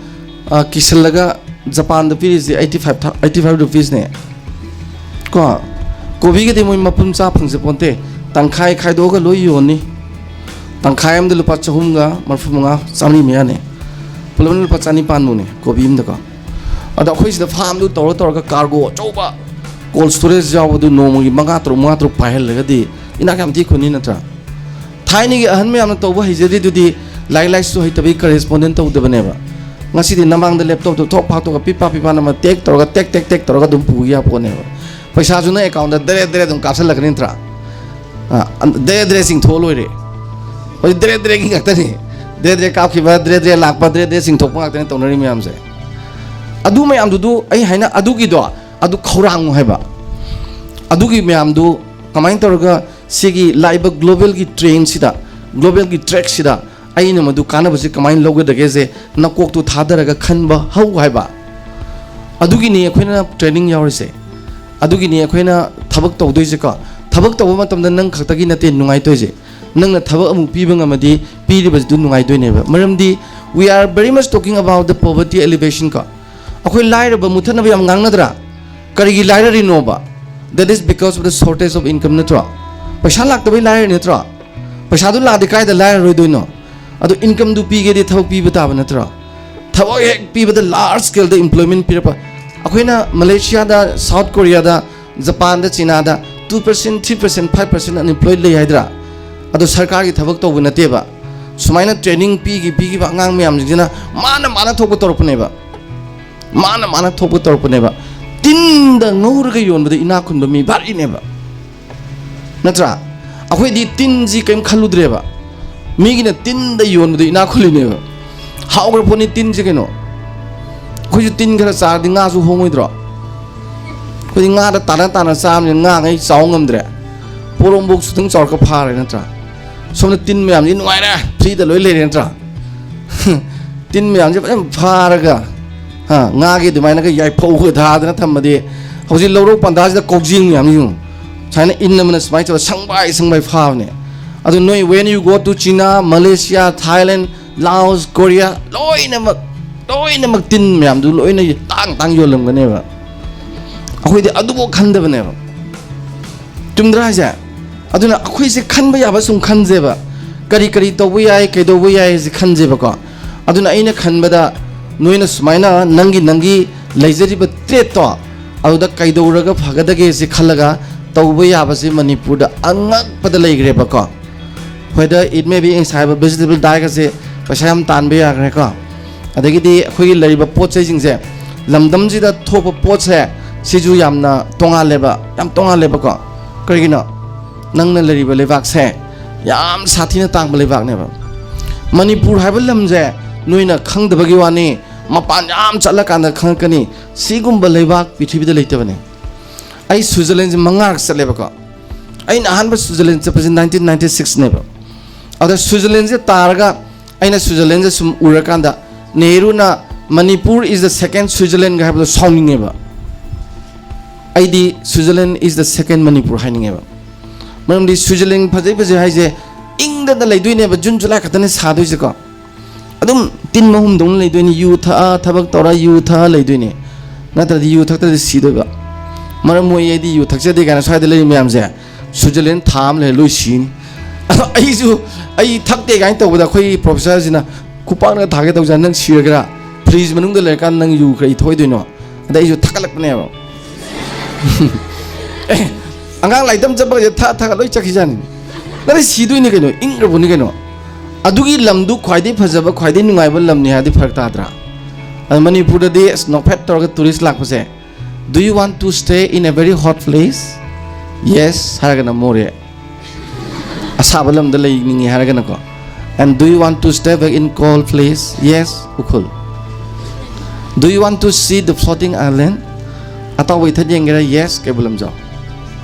ꯑ, ꯀꯤꯁꯜꯂꯒ ꯖꯄꯥꯟꯗ ꯄꯤꯔꯤꯁꯤ ꯑꯩꯠꯇꯤ ꯐꯥꯏꯚ ꯊꯥ-, ꯑꯩꯠꯇꯤ ꯐꯥꯏꯚ ꯔꯨꯄꯤꯁꯅꯦ꯫ ꯀꯣ, ꯀꯣꯕꯤꯒꯗꯤ ꯃꯣꯏ ꯃꯄꯨꯟ ꯆꯥ ꯐꯪꯖ ꯄꯣꯟꯇꯦ꯫ ꯇꯪꯈꯥꯏ ꯈꯥꯏꯗꯣꯛꯑꯒ ꯂꯣꯏ ꯌꯣꯟꯅꯤ꯫ ꯇꯪꯈꯥꯏ ꯑꯃꯗ ꯂꯨꯄꯥ ꯆꯍꯨꯝꯒ ꯃꯔꯐꯨ ꯃꯉꯥ, ꯆꯥꯝꯃꯔꯤ ꯃꯌꯥꯅꯦ꯫ ꯄꯨꯂꯞꯅ ꯂꯨꯄꯥ ꯆꯅꯤꯄꯥꯟꯃꯨꯛꯅꯦ ꯀꯣꯕꯤ ꯑꯃꯗꯀꯣ꯫ ꯑꯗꯣ ꯑꯩꯈꯣꯏ ꯁꯤꯗ ꯐꯥꯔꯝꯗꯨ ꯇꯧꯔ ꯇꯧꯔꯒ ꯀꯥꯔꯒꯣ ꯑꯆꯧꯕ, ꯀꯣꯜ ꯁ꯭ꯇꯣꯔꯦꯖ ꯌꯥꯎꯕꯗꯨ ꯅꯣꯡꯃꯒꯤ ꯃꯉꯥ ꯇꯔꯨꯛ, ꯃꯉꯥ ꯇꯔꯨꯛ ꯄꯥꯏꯍꯜꯂꯒꯗꯤ ꯏꯅꯥꯛ ꯌꯥꯝ ꯊꯤ ꯈꯨꯟꯅꯤ ꯅꯠꯇ꯭ꯔꯥ? ꯊꯥꯏꯅꯒꯤ ꯑꯍꯟ ꯃꯌꯥꯝꯅ ꯇꯧꯕ ꯍꯩꯖꯗ꯭ꯔꯤꯗꯨꯗꯤ ꯂꯥꯏꯔꯤꯛ ꯂꯥꯏꯁꯨ ꯍꯩꯇꯕꯒꯤ ꯀꯔꯦꯁꯄꯣꯟꯗꯦꯟ ꯇꯧꯗꯕꯅꯦꯕ꯫ ꯉꯁꯤꯗꯤ ꯅꯃꯥꯡꯗ ꯂꯦꯞꯇꯣꯞꯇꯣ ꯊꯣꯛ ꯐꯥꯛꯇꯣꯛꯑꯒ ꯄꯤꯠ ꯄꯥ ꯄꯤꯠ ꯄꯥ ꯅꯝꯃ ꯇꯦꯛ ꯇꯧꯔꯒ ꯇꯦꯛ ꯇꯦꯛ ꯇꯦꯛ ꯇꯧꯔꯒ ꯑꯗꯨꯝ ꯄꯨꯈꯤ ꯌꯥꯄꯣꯠꯅꯦꯕ꯫ ꯄꯩꯁꯥꯁꯨ ꯅꯪ ꯑꯦꯀꯥꯎꯟꯗ ꯗꯔꯦ ꯗꯔꯦ ꯑꯗꯨꯝ ꯀꯥꯞꯁꯤꯜꯂꯛꯀꯅꯤ ꯅꯠꯇ꯭ꯔꯥ? ꯑ, ꯗꯔꯦ ꯗꯔꯦ ꯆꯤꯡꯊꯣꯛꯑ ꯂꯣꯏꯔꯦ꯫ ꯍꯧꯖꯤꯛ ꯗꯔꯦ ꯗꯔꯦꯒꯤ ꯉꯥꯛꯇꯅꯤ꯫ ꯗꯔꯦ ꯗꯔꯦ ꯀꯥꯞꯈꯤꯕ, ꯗꯔꯦ ꯗꯔꯦ ꯂꯥꯛꯄ, ꯗꯔꯦ ꯗꯔꯦ ꯆꯤꯡꯊꯣꯛꯄ ꯉꯥꯛꯇꯅꯤ ꯇꯧꯅꯔꯤ ꯃꯌꯥꯝꯁꯦ꯫ ꯑꯗꯨ ꯃꯌꯥꯝꯗꯨꯗꯨ ꯑꯩ ꯍꯥꯏꯅ ꯑꯗꯨꯒꯤꯗꯣ, ꯑꯗꯨ ꯈꯧꯔꯥꯡꯉꯨ ꯍꯥꯏꯕ꯫ ꯑꯗꯨꯒꯤ ꯃꯌꯥꯝꯗꯨ ꯀꯃꯥꯏꯅ ꯇꯧꯔꯒ ꯁꯤꯒꯤ ꯂꯥꯛꯏꯕ ꯒ꯭ꯂꯣꯕꯦꯜꯒꯤ ꯇ꯭ꯔꯦꯟꯁꯤꯗ, ꯒ꯭ꯂꯣꯕꯦꯜꯒꯤ ꯇ꯭ꯔꯦꯛꯁꯤꯗ ꯑꯩꯅ ꯃꯗꯨ ꯀꯥꯟꯅꯕꯁꯤ ꯀꯃꯥꯏꯅ ꯂꯧꯒꯗꯒꯦꯁꯦ ꯅꯀꯣꯛꯇꯨ ꯊꯥꯗꯔꯒ ꯈꯟꯕ ꯍꯧ ꯍꯥꯏꯕ꯫ ꯑꯗꯨꯒꯤꯅꯤ ꯑꯩꯈꯣꯏꯅ ꯇ꯭ꯔꯦꯅꯤꯡ ꯌꯥꯎꯔꯤꯁꯦ꯫ ꯑꯗꯨꯒꯤꯅꯤ ꯑꯩꯈꯣꯏꯅ ꯊꯕꯛ ꯇꯧꯗꯣꯏꯁꯦꯀꯣ꯫ ꯊꯕꯛ ꯇꯧꯕ ꯃꯇꯝꯗ ꯅꯪ ꯈꯛꯇꯒꯤ ꯅꯠꯇꯦ ꯅꯨꯡꯉꯥꯏꯇꯣꯏꯁꯦ꯫ ꯅꯪꯅ ꯊꯕꯛ ꯑꯃꯨꯛ ꯄꯤꯕ ꯉꯝꯃꯗꯤ ꯄꯤꯔꯤꯕꯗꯨ ꯅꯨꯡꯉꯥꯏꯗꯣꯏꯅꯦꯕ꯫ ꯃꯔꯝꯗꯤ we are very much talking about the poverty alleviation ꯀꯣ꯫ ꯑꯩꯈꯣꯏ ꯂꯥꯏꯔꯕ ꯃꯨꯊꯠꯅꯕ ꯌꯥꯝ ꯉꯥꯡꯅꯗ꯭ꯔꯥ? ꯀꯔꯤꯒꯤ ꯂꯥꯏꯔꯔꯤꯅꯣꯕ? That is because of the shortage of income ꯅꯠꯇ꯭ꯔꯣ? ꯄꯩꯁꯥ ꯂꯥꯛꯇꯕꯩ ꯂꯥꯏꯔꯔꯤ ꯅꯠꯇ꯭ꯔꯣ? ꯄꯩꯁꯥꯗꯨ ꯂꯥꯛꯑꯗꯤ ꯀꯥꯏꯗ ꯂꯥꯏꯔꯔꯣꯏꯗꯣꯏꯅꯣ? ꯑꯗꯣ ꯏꯟꯀꯝꯗꯨ ꯄꯤꯒꯦꯗꯤ ꯊꯕꯛ ꯄꯤꯕ ꯇꯥꯕ ꯅꯠꯇ꯭ꯔꯣ? ꯊꯕꯛ ꯍꯦꯛ ꯄꯤꯕꯗ ꯂꯥꯔꯖ ꯁ꯭ꯀꯦꯜꯗ ꯏꯝꯄ꯭ꯂꯣꯏꯃꯦꯟ ꯄꯤꯔꯛꯄ꯫ ꯑꯩꯈꯣꯏꯅ ꯃꯂꯦꯁꯤꯌꯥꯗ, ꯁꯥꯎꯠ ꯀꯣꯔꯤꯌꯥꯗ, ꯖꯄꯥꯟꯗ, ꯆꯤꯅꯥꯗ two percent, three percent, five percent unemployed ꯂꯩ ꯍꯥꯏꯗ꯭ꯔꯥ? ꯑꯗꯣ ꯁꯔꯀꯥꯔꯒꯤ ꯊꯕꯛ ꯇꯧꯕ ꯅꯠꯇꯦꯕ꯫ ꯁꯨꯃꯥꯏꯅ ꯇ꯭ꯔꯦꯅꯤꯡ ꯄꯤꯈꯤ ꯄꯤꯈꯤꯕ ꯑꯉꯥꯡ ꯃꯌꯥꯝꯁꯤꯡꯁꯤꯅ ꯃꯥꯅ ꯃꯥꯅ ꯊꯣꯛꯄ ꯇꯧꯔꯛꯄꯅꯦꯕ꯫ ꯃꯥꯅ ꯃꯥꯅ ꯊꯣꯛꯄ ꯇꯧꯔꯛꯄꯅꯦꯕ꯫ ꯇꯤꯟꯗ ꯉꯧꯔꯒ ꯌꯣꯟꯕꯗ ꯏꯅꯥꯛ ꯈꯨꯟꯕ ꯃꯤ ꯚꯥꯔꯤꯅꯦꯕ꯫ ꯅꯠꯇ꯭ꯔꯥ? ꯑꯩꯈꯣꯏꯗꯤ ꯇꯤꯟꯁꯤ ꯀꯔꯤꯝ ꯈꯜꯂꯨꯗ꯭ꯔꯦꯕ꯫ ꯃꯤꯒꯤꯅ ꯇꯤꯟꯗ ꯌꯣꯟꯕꯗ ꯏꯅꯥꯛ ꯈꯨꯜꯂꯤꯅꯦꯕ꯫ ꯍꯥꯎꯈ꯭ꯔ ꯄꯣꯠꯅꯤ ꯇꯤꯟꯁꯤ ꯀꯩꯅꯣ꯫ ꯑꯩꯈꯣꯏꯁꯨ ꯇꯤꯟ ꯈꯔ ꯆꯥꯔꯗꯤ ꯉꯥꯁꯨ ꯍꯣꯡꯉꯣꯏꯗ꯭ꯔꯣ? ꯑꯩꯈꯣꯏꯗꯤ ꯉꯥꯗ ꯇꯥꯟꯅ ꯇꯥꯟꯅ ꯆꯥꯕꯅꯤꯅ ꯉꯥꯉꯩ ꯆꯥꯎ ꯉꯝꯗ꯭ꯔꯦ꯫ ꯄꯣꯔꯣꯝꯕꯣꯛꯁꯨ ꯑꯗꯨꯝ ꯆꯥꯎꯔꯛꯄ ꯐꯥꯔꯦ ꯅꯠꯇ꯭ꯔꯥ? ꯁꯣꯝꯗ ꯇꯤꯟ ꯃꯌꯥꯝꯁꯤ ꯅꯨꯡꯉꯥꯏꯔꯦ, ꯐ꯭ꯔꯤꯗ ꯂꯣꯏ ꯂꯩꯔꯦ ꯅꯠꯇ꯭ꯔꯥ? ꯇꯤꯟ ꯃꯌꯥꯝꯁꯦ ꯐꯖꯅ ꯐꯥꯔꯒ, ꯍꯥ, ꯉꯥꯒꯤ ꯑꯗꯨꯃꯥꯏꯅꯒ ꯌꯥꯏꯐꯧꯒ ꯊꯥꯗꯅ ꯊꯝꯃꯗꯤ, ꯍꯧꯖꯤꯛ ꯂꯧꯔꯣꯛ ꯄꯟꯊꯥꯁꯤꯗ ꯀꯧꯖꯦꯡ ꯃꯌꯥꯝ ꯌꯦꯡꯉꯨ꯫ ꯁꯨꯃꯥꯏꯅ ꯏꯟ ꯑꯃꯅ ꯁꯨꯃꯥꯏꯅ ꯇꯧꯔ ꯁꯪꯕꯥꯏ ꯁꯪꯕꯥꯏ ꯐꯥꯕꯅꯦ꯫ ꯑꯗꯨ ꯅꯣꯏ, when you go to China, Malaysia, Thailand, Laos, Korea, ꯂꯣꯏꯅꯃꯛ, ꯂꯣꯏꯅꯃꯛ ꯇꯤꯟ ꯃꯌꯥꯝꯗꯨ ꯂꯣꯏꯅ ꯇꯥꯡ ꯇꯥꯡ ꯌꯣꯜꯂꯝꯒꯅꯦꯕ꯫ ꯑꯩꯈꯣꯏꯗꯤ ꯑꯗꯨꯐꯥꯎ ꯈꯟꯗꯕꯅꯦꯕ꯫ ꯆꯨꯝꯗ꯭ꯔꯥ ꯍꯥꯏꯁꯦ? ꯑꯗꯨꯅ ꯑꯩꯈꯣꯏꯁꯦ ꯈꯟꯕ ꯌꯥꯕ ꯁꯨꯝ ꯈꯟꯁꯦꯕ꯫ ꯀꯔꯤ ꯀꯔꯤ ꯇꯧꯕ ꯌꯥꯏ, ꯀꯩꯗꯧꯕ ꯌꯥꯏ ꯍꯥꯏꯁꯦ ꯈꯟꯁꯦꯕꯀꯣ꯫ ꯑꯗꯨꯅ ꯑꯩꯅ ꯈꯟꯕꯗ ꯅꯣꯏꯅ ꯁꯨꯃꯥꯏꯅ ꯅꯪꯒꯤ, ꯅꯪꯒꯤ ꯂꯩꯖꯔꯤꯕ ꯇ꯭ꯔꯦꯠꯇꯣ ꯑꯗꯨꯗ ꯀꯩꯗꯧꯔꯒ ꯐꯒꯗꯒꯦ ꯁꯤ ꯈꯜꯂꯒ ꯇꯧꯕ ꯌꯥꯕꯁꯤ ꯃꯅꯤꯄꯨꯔꯗ ꯑꯉꯛꯄꯗ ꯂꯩꯈ꯭ꯔꯦꯕꯀꯣ꯫ Whether it may be ꯉꯁꯥꯏ ꯍꯥꯏꯕ vegetable dyeꯒꯁꯦ ꯄꯩꯁꯥ ꯌꯥꯝ ꯇꯥꯟꯕ ꯌꯥꯈ꯭ꯔꯦꯀꯣ꯫ ꯑꯗꯒꯤꯗꯤ ꯑꯩꯈꯣꯏꯒꯤ ꯂꯩꯔꯤꯕ ꯄꯣꯠ ꯆꯩꯁꯤꯡꯁꯦ, ꯂꯝꯗꯝꯁꯤꯗ ꯊꯣꯛꯄ ꯄꯣꯠꯁꯦ, ꯁꯤꯁꯨ ꯌꯥꯝꯅ ꯇꯣꯉꯥꯜꯂꯦꯕ, ꯌꯥꯝ ꯇꯣꯉꯥꯜꯂꯦꯕꯀꯣ꯫ ꯀꯔꯤꯒꯤꯅꯣ? ꯅꯪꯅ ꯂꯩꯔꯤꯕ ꯂꯩꯕꯥꯛꯁꯦ ꯌꯥꯝ ꯁꯥꯊꯤꯅ ꯇꯥꯡꯕ ꯂꯩꯕꯥꯛꯅꯦꯕ꯫ ꯃꯅꯤꯄꯨꯔ ꯍꯥꯏꯕ ꯂꯝꯁꯦ ꯅꯣꯏꯅ ꯈꯪꯗꯕꯒꯤ ꯋꯥꯅꯤ, ꯃꯄꯥꯟ ꯌꯥꯝ ꯆꯠꯂꯀꯥꯟꯗ ꯈꯪꯉꯛꯀꯅꯤ꯫ ꯁꯤꯒꯨꯝꯕ ꯂꯩꯕꯥꯛ ꯄ꯭ꯔꯤꯊꯤꯕꯤꯗ ꯂꯩꯇꯕꯅꯦ꯫ ꯑꯩ ꯁ꯭ꯋꯤꯖꯔꯂꯦꯟꯁꯦ ꯃꯉꯥꯔꯛ ꯆꯠꯂꯦꯕꯀꯣ꯫ ꯑꯩꯅ ꯑꯍꯥꯟꯕ ꯁ꯭ꯋꯤꯖꯔꯂꯦꯟ ꯆꯠꯄꯁꯦ ꯅꯥꯏꯟꯇꯤꯟ ꯅꯥꯏꯟꯇꯤ ꯁꯤꯛꯁꯅꯦꯕ꯫ ꯑꯗ ꯁ꯭ꯋꯤꯖꯔꯂꯦꯟꯁꯦ ꯇꯥꯔꯒ ꯑꯩꯅ ꯁ꯭ꯋꯤꯖꯔꯂꯦꯟꯁꯦ ꯁꯨꯝ ꯎꯔꯀꯥꯟꯗ, ꯅꯦꯍꯔꯨꯅ "Manipur is the second Switzerland"ꯒ ꯍꯥꯏꯕꯗꯣ ꯁꯥꯎꯅꯤꯡꯉꯦꯕ꯫ ꯑꯩꯗꯤ "Switzerland is the second Manipur" ꯍꯥꯏꯅꯤꯡꯉꯦꯕ꯫ ꯃꯔꯝꯗꯤ ꯁ꯭ꯋꯤꯖꯔꯂꯦꯟ ꯐꯖꯩ ꯐꯖꯩ ꯍꯥꯏꯁꯦ ꯏꯪꯗꯅ ꯂꯩꯗꯣꯏꯅꯦꯕ, ꯖꯨꯟ ꯖꯨꯂꯥꯏ ꯈꯛꯇꯅꯦ ꯁꯥꯗꯣꯏꯁꯦꯀꯣ꯫ ꯑꯗꯨꯝ ꯇꯤꯟ ꯃꯍꯨꯝꯗꯧꯅ ꯂꯩꯗꯣꯏꯅꯤ, ꯌꯨ ꯊꯛꯑ ꯊꯕꯛ ꯇꯧꯔ ꯌꯨ ꯊꯛꯑ ꯂꯩꯗꯣꯏꯅꯤ꯫ ꯅꯠꯇ꯭ꯔꯗꯤ ꯌꯨ ꯊꯛꯇ꯭ꯔꯗꯤ ꯁꯤꯗꯣꯏꯕ꯫ ꯃꯔꯝ ꯃꯣꯏ ꯑꯩꯗꯤ ꯌꯨ ꯊꯛꯆꯗꯦ ꯀꯥꯏꯅ ꯁ꯭ꯋꯥꯏꯗ ꯂꯩꯔꯤ ꯃꯌꯥꯝꯁꯦ ꯁ꯭ꯋꯤꯖꯔꯂꯦꯟ ꯊꯥ ꯑꯃ ꯂꯩꯔ ꯂꯣꯏ ꯁꯤꯅꯤ꯫ ꯑꯗꯣ ꯑꯩꯁꯨ, ꯑꯩ ꯊꯛꯇꯦ ꯀꯥꯏꯅ ꯇꯧꯕꯗ ꯑꯩꯈꯣꯏꯒꯤ ꯄ꯭ꯔꯣꯐꯦꯁꯔꯁꯤꯅ ꯈꯨꯄꯥꯛꯅ ꯊꯥꯒꯦ ꯇꯧꯖꯥꯠꯅꯤ, "ꯅꯪ ꯁꯤꯔꯒꯦꯔꯥ? ꯐ꯭ꯔꯤꯖ ꯃꯅꯨꯡꯗ ꯂꯩꯔꯀꯥꯟꯗ ꯅꯪ ꯌꯨ ꯀꯔꯤ ꯊꯣꯏꯗꯣꯏꯅꯣ?" ꯑꯗ ꯑꯩꯁꯨ ꯊꯛꯀꯠꯂꯛꯄꯅꯦꯕ꯫ ꯑꯦ, ꯑꯉꯥꯡ ꯂꯥꯏꯔꯤꯛ ꯇꯝ ꯆꯠꯄꯒꯁꯦ ꯊꯛ ꯊꯛ ꯂꯣꯏ ꯆꯠꯈꯤꯖꯥꯠꯅꯤ꯫ ꯅꯪꯗꯤ ꯁꯤꯗꯣꯏꯅꯤ ꯀꯩꯅꯣ, ꯏꯪꯈ꯭ꯔꯕꯅꯤ ꯀꯩꯅꯣ꯫ ꯑꯗꯨꯒꯤ ꯂꯝꯗꯨ ꯈ꯭ꯋꯥꯏꯗꯩ ꯐꯖꯕ, ꯈ꯭ꯋꯥꯏꯗꯩ ꯅꯨꯡꯉꯥꯏꯕ ꯂꯝꯅꯤ ꯍꯥꯏꯔꯗꯤ ꯐꯔꯛ ꯇꯥꯗ꯭ꯔꯥ? ꯑꯗ ꯃꯅꯤꯄꯨꯔꯗꯗꯤ ꯑꯁ ꯅꯣꯛꯐꯦꯠ ꯇꯧꯔꯒ ꯇꯨꯔꯤꯁ ꯂꯥꯛꯄꯁꯦ, "Do you want to stay in a very hot place?" "Yes" ꯍꯥꯏꯔꯒꯅ ꯃꯣꯔꯦ, ꯑꯁꯥꯕ ꯂꯝꯗ ꯂꯩꯅꯤꯡꯉꯤ ꯍꯥꯏꯔꯒꯅꯀꯣ꯫ "And do you want to stay back in cold place?" "Yes" Ukhrul. "Do you want to see the floating island?" ꯑꯇꯥꯎꯕ ꯏꯊꯠ ꯌꯦꯡꯒꯦꯔꯥ? "Yes" Keibul Lamjao.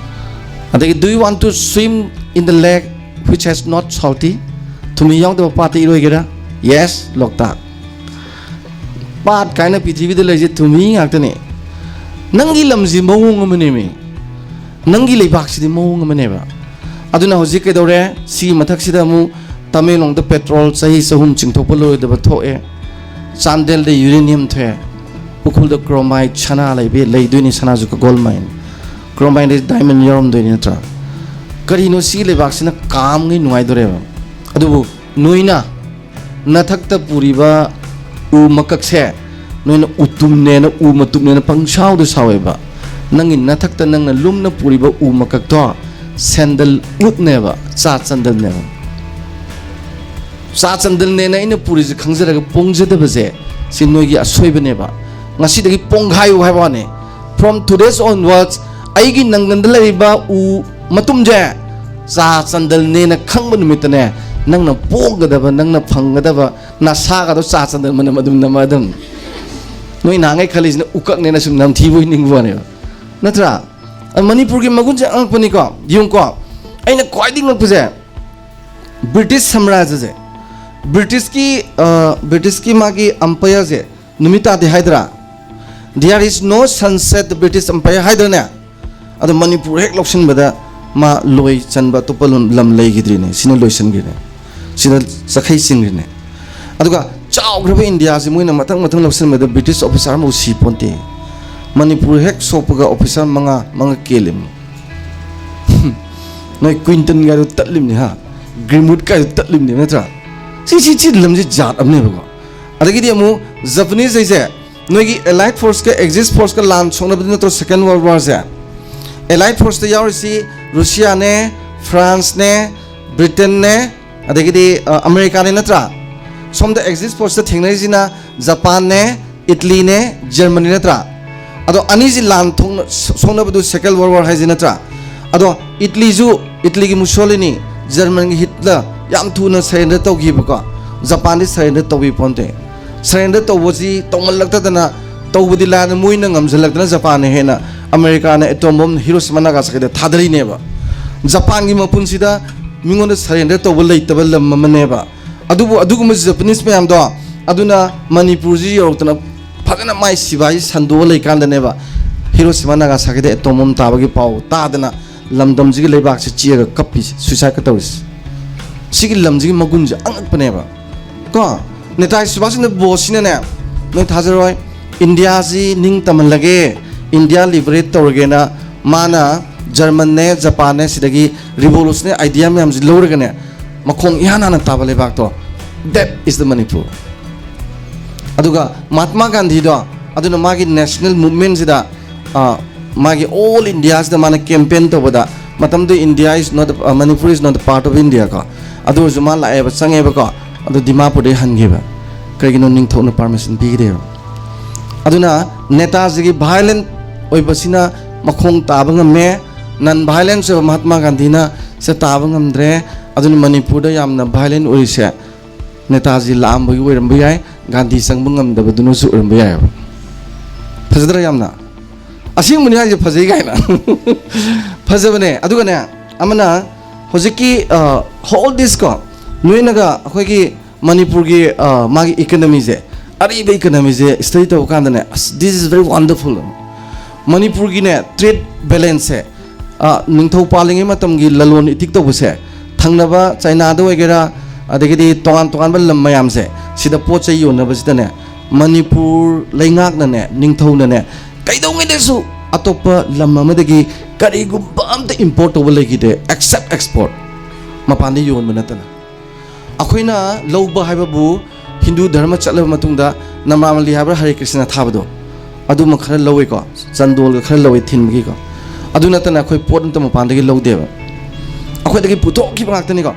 ꯑꯗꯒꯤ "Do you want to swim in the lake which has not salty?" ꯊꯨꯝꯍꯤ ꯌꯥꯎꯗꯕ ꯄꯥꯠꯇ ꯏꯔꯣꯏꯒꯦꯔꯥ? "Yes" ꯂꯣꯛꯇꯥꯛ꯫ ꯄꯥꯠ ꯀꯥꯏꯅ ꯄ꯭ꯔꯤꯊꯤꯕꯤꯗ ꯂꯩꯔꯤꯁꯦ ꯊꯨꯝꯍꯤ ꯉꯥꯛꯇꯅꯦ꯫ ꯅꯪꯒꯤ ꯂꯝꯁꯤ ꯃꯑꯣꯡ ꯑꯃꯅꯦꯃꯤ꯫ ꯅꯪꯒꯤ ꯂꯩꯕꯥꯛꯁꯤꯗꯤ ꯃꯑꯣꯡ ꯑꯃꯅꯦꯕ꯫ ꯑꯗꯨꯅ ꯍꯧꯖꯤꯛ ꯀꯩꯗꯧꯔꯦ? ꯁꯤꯒꯤ ꯃꯊꯛꯁꯤꯗ ꯑꯃꯨꯛ ꯇꯃꯦꯡꯂꯣꯡꯗ ꯄꯦꯇ꯭ꯔꯣꯜ ꯆꯍꯤ ꯆꯍꯨꯝ ꯆꯤꯡꯊꯣꯛꯄ ꯂꯣꯏꯔꯣꯏꯗꯕ ꯊꯣꯛꯑꯦ꯫ ꯆꯥꯟꯗꯦꯜꯗ ꯌꯨꯔꯦꯅꯤꯌꯝ ꯊꯣꯛꯑꯦ꯫ ꯎꯈ꯭ꯔꯨꯜꯗ ꯀ꯭ꯔꯣꯃꯥꯏꯠ ꯁꯅꯥ ꯂꯩꯕ, ꯂꯩꯗꯣꯏꯅꯤ, ꯁꯅꯥꯁꯨ ꯒꯣꯜ ꯃꯥꯏꯟ꯫ ꯀ꯭ꯔꯣꯃꯥꯏꯟꯗ ꯗꯥꯏꯃꯟ ꯌꯥꯎꯔꯝꯗꯣꯏꯅꯤ ꯅꯠꯇ꯭ꯔꯥ? ꯀꯔꯤꯅꯣ, ꯁꯤꯒꯤ ꯂꯩꯕꯥꯛꯁꯤꯅ ꯀꯥꯝꯉꯩ ꯅꯨꯡꯉꯥꯏꯗꯣꯔꯦꯕ꯫ ꯑꯗꯨꯕꯨ ꯅꯣꯏꯅ ꯅꯊꯛꯇ ꯄꯨꯔꯤꯕ ꯎ ꯃꯀꯛꯁꯦ ꯅꯣꯏꯅ ꯎꯇꯨꯝꯅꯦꯅ, ꯎ ꯃꯇꯨꯝꯅꯦꯅ ꯄꯪꯁꯥꯎꯗ ꯁꯥꯎꯋꯦꯕ꯫ ꯅꯪꯒꯤ ꯅꯊꯛꯇ ꯅꯪꯅ ꯂꯨꯝꯅ ꯄꯨꯔꯤꯕ ꯎ ꯃꯀꯛꯇꯣ ꯁꯦꯟꯗꯜ ꯎꯠꯅꯦꯕ, ꯆꯥ ꯆꯟꯗꯜꯅꯦꯕ꯫ ꯆꯥ ꯆꯟꯗꯜꯅꯦꯅ ꯑꯩꯅ ꯄꯨꯔꯤꯁꯦ ꯈꯪꯖꯔꯒ ꯄꯣꯡꯖꯗꯕꯁꯦ, ꯁꯤ ꯅꯣꯏꯒꯤ ꯑꯁꯣꯏꯕꯅꯦꯕ꯫ ꯉꯁꯤꯗꯒꯤ ꯄꯣꯡꯈꯥꯏꯌꯨ ꯍꯥꯏꯕ ꯋꯥꯅꯦ꯫ From today's onwards, ꯑꯩꯒꯤ ꯅꯪꯒꯟꯗ ꯂꯩꯔꯤꯕ ꯎ ꯃꯇꯨꯝꯁꯦ ꯆꯥ ꯆꯟꯗꯜꯅꯦꯅ ꯈꯪꯕ ꯅꯨꯃꯤꯠꯇꯅꯦ, ꯅꯪꯅ ꯄꯣꯡꯒꯗꯕ, ꯅꯪꯅ ꯐꯪꯒꯗꯕ, ꯅꯁꯥꯒꯗꯣ ꯆꯥ ꯆꯟꯗꯜ ꯃꯅꯝ ꯑꯗꯨꯝ ꯅꯝꯃꯗꯝꯅꯤ꯫ ꯅꯣꯏ ꯅꯍꯥꯟꯉꯩ ꯈꯜꯂꯤꯁꯤꯅ ꯎꯀꯛꯅꯦꯅ ꯁꯨꯝ ꯅꯝꯊꯤꯕꯣꯏ ꯅꯤꯡꯕ ꯋꯥꯅꯦꯕ, ꯅꯠꯇ꯭ꯔꯥ? ꯑ, ꯃꯅꯤꯄꯨꯔꯒꯤ ꯃꯒꯨꯟꯁꯦ ꯑꯉꯛꯄꯅꯤꯀꯣ꯫ ꯌꯦꯡꯉꯨꯀꯣ, ꯑꯩꯅ ꯈ꯭ꯋꯥꯏꯗꯒꯤ ꯉꯛꯄꯁꯦ, ꯕ꯭ꯔꯤꯇꯤꯁ ꯁꯥꯝꯔꯥꯖ꯭ꯌꯁꯦ, ꯕ꯭ꯔꯤꯇꯤꯁꯀꯤ, ꯑ, ꯕ꯭ꯔꯤꯇꯤꯁꯀꯤ ꯃꯥꯒꯤ ꯑꯝꯄꯌꯔꯁꯦ ꯅꯨꯃꯤꯠ ꯇꯥꯗꯦ ꯍꯥꯏꯗ꯭ꯔꯥ? "There is no sunset British Empire" ꯍꯥꯏꯗ꯭ꯔꯅꯦ? ꯑꯗꯣ ꯃꯅꯤꯄꯨꯔ ꯍꯦꯛ ꯂꯧꯁꯤꯟꯕꯗ ꯃꯥ ꯂꯣꯏ ꯆꯟꯕ ꯑꯇꯣꯞꯄ ꯂꯝ, ꯂꯝ ꯂꯩꯈꯤꯗ꯭ꯔꯤꯅꯦ꯫ ꯁꯤꯅ ꯂꯣꯏꯁꯤꯟꯈ꯭ꯔꯤꯅꯦ, ꯁꯤꯅ ꯆꯈꯩ ꯆꯤꯡꯈ꯭ꯔꯤꯅꯦ꯫ ꯑꯗꯨꯒ ꯆꯥꯎꯈ꯭ꯔꯕ ꯏꯟꯗꯤꯌꯥꯁꯤ ꯃꯣꯏꯅ ꯃꯊꯪ ꯃꯊꯪ ꯂꯧꯁꯤꯟꯕꯗ ꯕ꯭ꯔꯤꯇꯤꯁ ꯑꯣꯐꯤꯁꯥꯔ ꯑꯃꯐꯥꯎ ꯁꯤ ꯄꯣꯟꯇꯦ꯫ ꯃꯅꯤꯄꯨꯔ ꯍꯦꯛ ꯁꯣꯛꯄꯒ ꯑꯣꯐꯤꯁꯥꯔ ꯃꯉꯥ, ꯃꯉꯥ ꯀꯦꯜꯂꯤꯃꯤ꯫ ꯅꯣꯏ ꯀ꯭ꯋꯤꯟꯇꯟ ꯀꯥꯏꯗꯣ ꯇꯠꯂꯤꯕꯅꯤ ꯍꯥ, ꯒ꯭ꯔꯤꯝꯋꯨꯗ ꯀꯥꯏꯗꯣ ꯇꯠꯂꯤꯕꯅꯤ ꯅꯠꯇ꯭ꯔꯥ? ꯁꯤ, ꯁꯤ, ꯁꯤ ꯂꯝꯁꯤ ꯖꯥꯠ ꯑꯃꯅꯦꯕꯀꯣ꯫ ꯑꯗꯒꯤꯗꯤ ꯑꯃꯨꯛ ꯖꯄꯅꯤꯁ ꯍꯥꯏꯁꯦ, ꯅꯣꯏꯒꯤ ꯑꯦꯂꯥꯏꯠ ꯐꯣꯔꯁꯀ ꯑꯦꯛꯖꯤꯁ ꯐꯣꯔꯁꯀ ꯂꯥꯟ ꯁꯣꯛꯅꯕꯗꯤ ꯅꯠꯇ꯭ꯔꯣ ꯁꯦꯀꯦꯟ ꯋꯥꯔꯜ ꯋꯥꯔꯁꯦ? ꯑꯦꯂꯥꯏꯠ ꯐꯣꯔꯁꯇ ꯌꯥꯎꯔꯤꯁꯤ ꯔꯨꯁꯤꯌꯥꯅꯦ, ꯐ꯭ꯔꯥꯟꯁꯅꯦ, ꯕ꯭ꯔꯤꯇꯦꯟꯅꯦ, ꯑꯗꯒꯤꯗꯤ ꯑ, ꯑꯃꯦꯔꯤꯀꯥꯅꯦ ꯅꯠꯇ꯭ꯔꯥ? ꯁꯣꯝꯗ ꯑꯦꯛꯖꯤꯠ ꯄꯣꯜꯁꯇ ꯊꯦꯡꯅꯔꯤꯁꯤꯅ ꯖꯄꯥꯟꯅꯦ, ꯏꯠꯂꯤꯅꯦ, ꯖꯔꯃꯅꯤ ꯅꯠꯇ꯭ꯔꯥ? ꯑꯗꯣ ꯑꯅꯤꯁꯤ ꯂꯥꯟ ꯊꯣꯛꯅ ꯁꯣꯛꯅꯕꯗꯨ ꯁꯦꯀꯦꯟ ꯋꯥꯔꯜ ꯋꯥꯔ ꯍꯥꯏꯁꯤ ꯅꯠꯇ꯭ꯔꯥ? ꯑꯗꯣ ꯏꯠꯂꯤꯁꯨ, ꯏꯠꯂꯤꯒꯤ ꯃꯨꯁꯣꯂꯤꯅꯤ, ꯖꯔꯃꯟꯒꯤ ꯍꯤꯠꯂꯔ ꯌꯥꯝ ꯊꯨꯅ ꯁꯔꯦꯟꯗꯔ ꯇꯧꯈꯤꯕꯀꯣ꯫ ꯖꯄꯥꯟꯗꯤ ꯁꯔꯦꯟꯗꯔ ꯇꯧꯕꯤ ꯄꯣꯟꯇꯦ꯫ ꯁꯔꯦꯟꯗꯔ ꯇꯧꯕꯁꯤ ꯇꯧꯃꯜꯂꯛꯇꯗꯅ, ꯇꯧꯕꯗꯤ ꯂꯥꯏꯅ ꯃꯣꯏꯅ ꯉꯝꯁꯤꯜꯂꯛꯇꯅ ꯖꯄꯥꯟꯅ ꯍꯦꯟꯅ ꯑꯃꯦꯔꯤꯀꯥꯅ ꯑꯦꯇꯣꯝ ꯕꯣꯝ ꯍꯤꯔꯣꯁꯤꯃꯥ ꯅꯥꯒꯥꯁꯥꯀꯤꯗ ꯊꯥꯗꯔꯤꯅꯦꯕ꯫ ꯖꯄꯥꯟꯒꯤ ꯃꯄꯨꯟꯁꯤꯗ ꯃꯤꯉꯣꯟꯗ ꯁꯔꯦꯟꯗꯔ ꯇꯧꯕ ꯂꯩꯇꯕ ꯂꯝ ꯑꯃꯅꯦꯕ꯫ ꯑꯗꯨꯕꯨ ꯑꯗꯨꯒꯨꯝꯕ ꯖꯄꯅꯤꯁ ꯃꯌꯥꯝꯗꯣ, ꯑꯗꯨꯅ ꯃꯅꯤꯄꯨꯔꯁꯤ ꯌꯧꯔꯛꯇꯅ ꯐꯖꯅ ꯃꯥꯏ ꯁꯤꯕꯥꯏꯁꯤ ꯁꯟꯗꯣꯛꯑ ꯂꯩꯀꯥꯟꯗꯅꯦꯕ ꯍꯤꯔꯣꯁꯤꯃꯥ ꯅꯥꯒꯥꯁꯥꯀꯤꯗ ꯑꯦꯇꯣꯝ ꯕꯣꯝ ꯇꯥꯕꯒꯤ ꯄꯥꯎ ꯇꯥꯗꯅ ꯂꯝꯗꯝꯁꯤꯒꯤ ꯂꯩꯕꯥꯛꯁꯤ ꯆꯤꯛꯑꯒ ꯀꯞꯄꯤꯁꯦ, ꯁꯨꯏꯁꯥꯏꯗꯀ ꯇꯧꯔꯤꯁꯦ꯫ ꯁꯤꯒꯤ ꯂꯝꯁꯤꯒꯤ ꯃꯒꯨꯟꯁꯦ ꯑꯉꯛꯄꯅꯦꯕ꯫ ꯀꯣ, ꯅꯦꯇꯥꯖꯤ ꯁꯨꯚꯥꯁ ꯆꯟꯗ꯭ꯔ ꯕꯣꯁꯁꯤꯅꯅꯦ, ꯅꯣꯏ ꯊꯥꯖꯔꯣꯏ, ꯏꯟꯗꯤꯌꯥꯁꯤ ꯅꯤꯡ ꯇꯝꯍꯜꯂꯒꯦ, ꯏꯟꯗꯤꯌꯥ ꯂꯤꯕꯔꯦꯠ ꯇꯧꯔꯒꯦꯅ ꯃꯥꯅ ꯖꯔꯃꯟꯅꯦ, ꯖꯄꯥꯟꯅꯦ, ꯁꯤꯗꯒꯤ ꯔꯤꯚꯣꯂꯨꯁꯅꯦ ꯑꯥꯏꯗꯤꯌꯥ ꯃꯌꯥꯝꯁꯤ ꯂꯧꯔꯒꯅꯦ, ꯃꯈꯣꯡ ꯏꯍꯥꯟ ꯍꯥꯟꯅ ꯇꯥꯕ ꯂꯩꯕꯥꯛꯇꯣ, that is the Manipur꯫ ꯑꯗꯨꯒ ꯃꯍꯥꯠꯃꯥ ꯒꯥꯟꯙꯤꯗꯣ, ꯑꯗꯨꯅ ꯃꯥꯒꯤ ꯅꯦꯁꯅꯦꯜ ꯃꯨꯚꯃꯦꯟꯁꯤꯗ, ꯑ, ꯃꯥꯒꯤ ꯑꯣꯜ ꯏꯟꯗꯤꯌꯥꯁꯤꯗ ꯃꯥꯅ ꯀꯦꯝꯄꯦꯟ ꯇꯧꯕꯗ, ꯃꯇꯝꯗꯨ India is not, ꯑ, Manipur is not a part of India ꯀꯣ, ꯑꯗꯨ ꯑꯣꯏꯔꯁꯨ ꯃꯥ ꯂꯥꯛꯑꯦꯕ, ꯆꯪꯉꯦꯕꯀꯣ, ꯑꯗꯨ ꯗꯤꯃꯥꯄꯨꯔꯗꯒꯤ ꯍꯟꯈꯤꯕ꯫ ꯀꯩꯒꯤꯅꯣ? ꯅꯤꯡꯊꯧꯅ ꯄꯥꯔꯃꯤꯁꯟ ꯄꯤꯈꯤꯗꯦꯕ꯫ ꯑꯗꯨꯅ ꯅꯦꯇꯥꯖꯤꯒꯤ ꯚꯥꯏꯂꯦꯟ ꯑꯣꯏꯕꯁꯤꯅ ꯃꯈꯣꯡ ꯇꯥꯕ ꯉꯝꯃꯦ, ꯅꯟ ꯚꯥꯏꯂꯦꯟꯁ ꯑꯣꯏꯕ ꯃꯍꯥꯠꯃꯥ ꯒꯥꯟꯙꯤꯅ ꯁꯦ ꯇꯥꯕ ꯉꯝꯗ꯭ꯔꯦ꯫ ꯑꯗꯨꯅ ꯃꯅꯤꯄꯨꯔꯗ ꯌꯥꯝꯅ ꯚꯥꯏꯂꯦꯟ ꯑꯣꯏꯔꯤꯁꯦ ꯅꯦꯇꯥꯖꯤ ꯂꯥꯛꯑꯝꯕꯒꯤ ꯑꯣꯏꯔꯝꯕ ꯌꯥꯏ, ꯒꯥꯟꯙꯤ ꯆꯪꯕ ꯉꯝꯗꯕꯗꯨꯅꯁꯨ ꯑꯣꯏꯔꯝꯕ ꯌꯥꯏꯑꯕ꯫ ꯐꯖꯗ꯭ꯔꯥ ꯌꯥꯝꯅ? ꯑꯁꯦꯡꯕꯅꯤ ꯍꯥꯏꯁꯦ, ꯐꯖꯩ ꯀꯥꯏꯅ꯫ ꯐꯖꯕꯅꯦ꯫ ꯑꯗꯨꯒꯅꯦ, ꯑꯃꯅ ꯍꯧꯖꯤꯛꯀꯤ, ꯑ, ꯍꯣꯜ ꯗꯤꯁ ꯀꯣ, ꯅꯣꯏꯅꯒ ꯑꯩꯈꯣꯏꯒꯤ ꯃꯅꯤꯄꯨꯔꯒꯤ, ꯑ, ꯃꯥꯒꯤ ꯏꯀꯅꯃꯤꯁꯦ, ꯑꯔꯤꯕ ꯏꯀꯅꯃꯤꯁꯦ ꯁ꯭ꯇꯗꯤ ꯇꯧꯕ ꯀꯥꯟꯗꯅꯦ, ꯑꯁ, this is very wonderful꯫ ꯃꯅꯤꯄꯨꯔꯒꯤꯅꯦ, ꯇ꯭ꯔꯦꯗ ꯕꯦꯂꯦꯟꯁꯁꯦ, ꯑ, ꯅꯤꯡꯊꯧ ꯄꯥꯜꯂꯤꯉꯩ ꯃꯇꯝꯒꯤ ꯂꯂꯣꯟ ꯏꯇꯤꯛ ꯇꯧꯕꯁꯦ, ꯊꯪꯅꯕ ꯆꯥꯏꯅꯥꯗ ꯑꯣꯏꯒꯦꯔꯥ, ꯑꯗꯒꯤꯗꯤ ꯇꯣꯉꯥꯟ ꯇꯣꯉꯥꯟꯕ ꯂꯝ ꯃꯌꯥꯝꯁꯦ, ꯁꯤꯗ ꯄꯣꯠ ꯆꯩ ꯌꯣꯟꯅꯕꯁꯤꯗꯅꯦ, ꯃꯅꯤꯄꯨꯔ ꯂꯩꯉꯥꯛꯅꯅꯦ, ꯅꯤꯡꯊꯧꯅꯅꯦ, ꯀꯩꯗꯧꯉꯩꯗꯁꯨ ꯑꯇꯣꯞꯄ ꯂꯝ ꯑꯃꯗꯒꯤ ꯀꯔꯤꯒꯨꯝꯕ ꯑꯝꯇ ꯏꯝꯄꯣꯔꯠ ꯇꯧꯕ ꯂꯩꯈꯤꯗꯦ, ꯑꯦꯛꯁꯦꯞ ꯑꯦꯛꯁꯄꯣꯔꯠ, ꯃꯄꯥꯟꯗ ꯌꯣꯟꯕ ꯅꯠꯇꯅ꯫ ꯑꯩꯈꯣꯏꯅ ꯂꯧꯕ ꯍꯥꯏꯕꯕꯨ, ꯍꯤꯟꯗꯨ ꯙꯔꯃ ꯆꯠꯂꯕ ꯃꯇꯨꯡꯗ ꯅꯃꯥꯃꯜꯂꯤ ꯍꯥꯏꯕ꯭ꯔꯥ, ꯍꯔꯦ ꯀ꯭ꯔꯤꯁꯅ ꯊꯥꯕꯗꯣ, ꯑꯗꯨꯃ ꯈꯔ ꯂꯧꯋꯦꯀꯣ, ꯆꯟꯗꯣꯜꯒ ꯈꯔ ꯂꯧꯋꯦ ꯊꯤꯟꯕꯒꯤꯀꯣ꯫ ꯑꯗꯨ ꯅꯠꯇꯅ ꯑꯩꯈꯣꯏ ꯄꯣꯠ ꯑꯝꯇ ꯃꯄꯥꯟꯗꯒꯤ ꯂꯧꯗꯦꯕ, ꯑꯩꯈꯣꯏꯗꯒꯤ ꯄꯨꯊꯣꯛꯈꯤꯕ ꯉꯥꯛꯇꯅꯤꯀꯣ꯫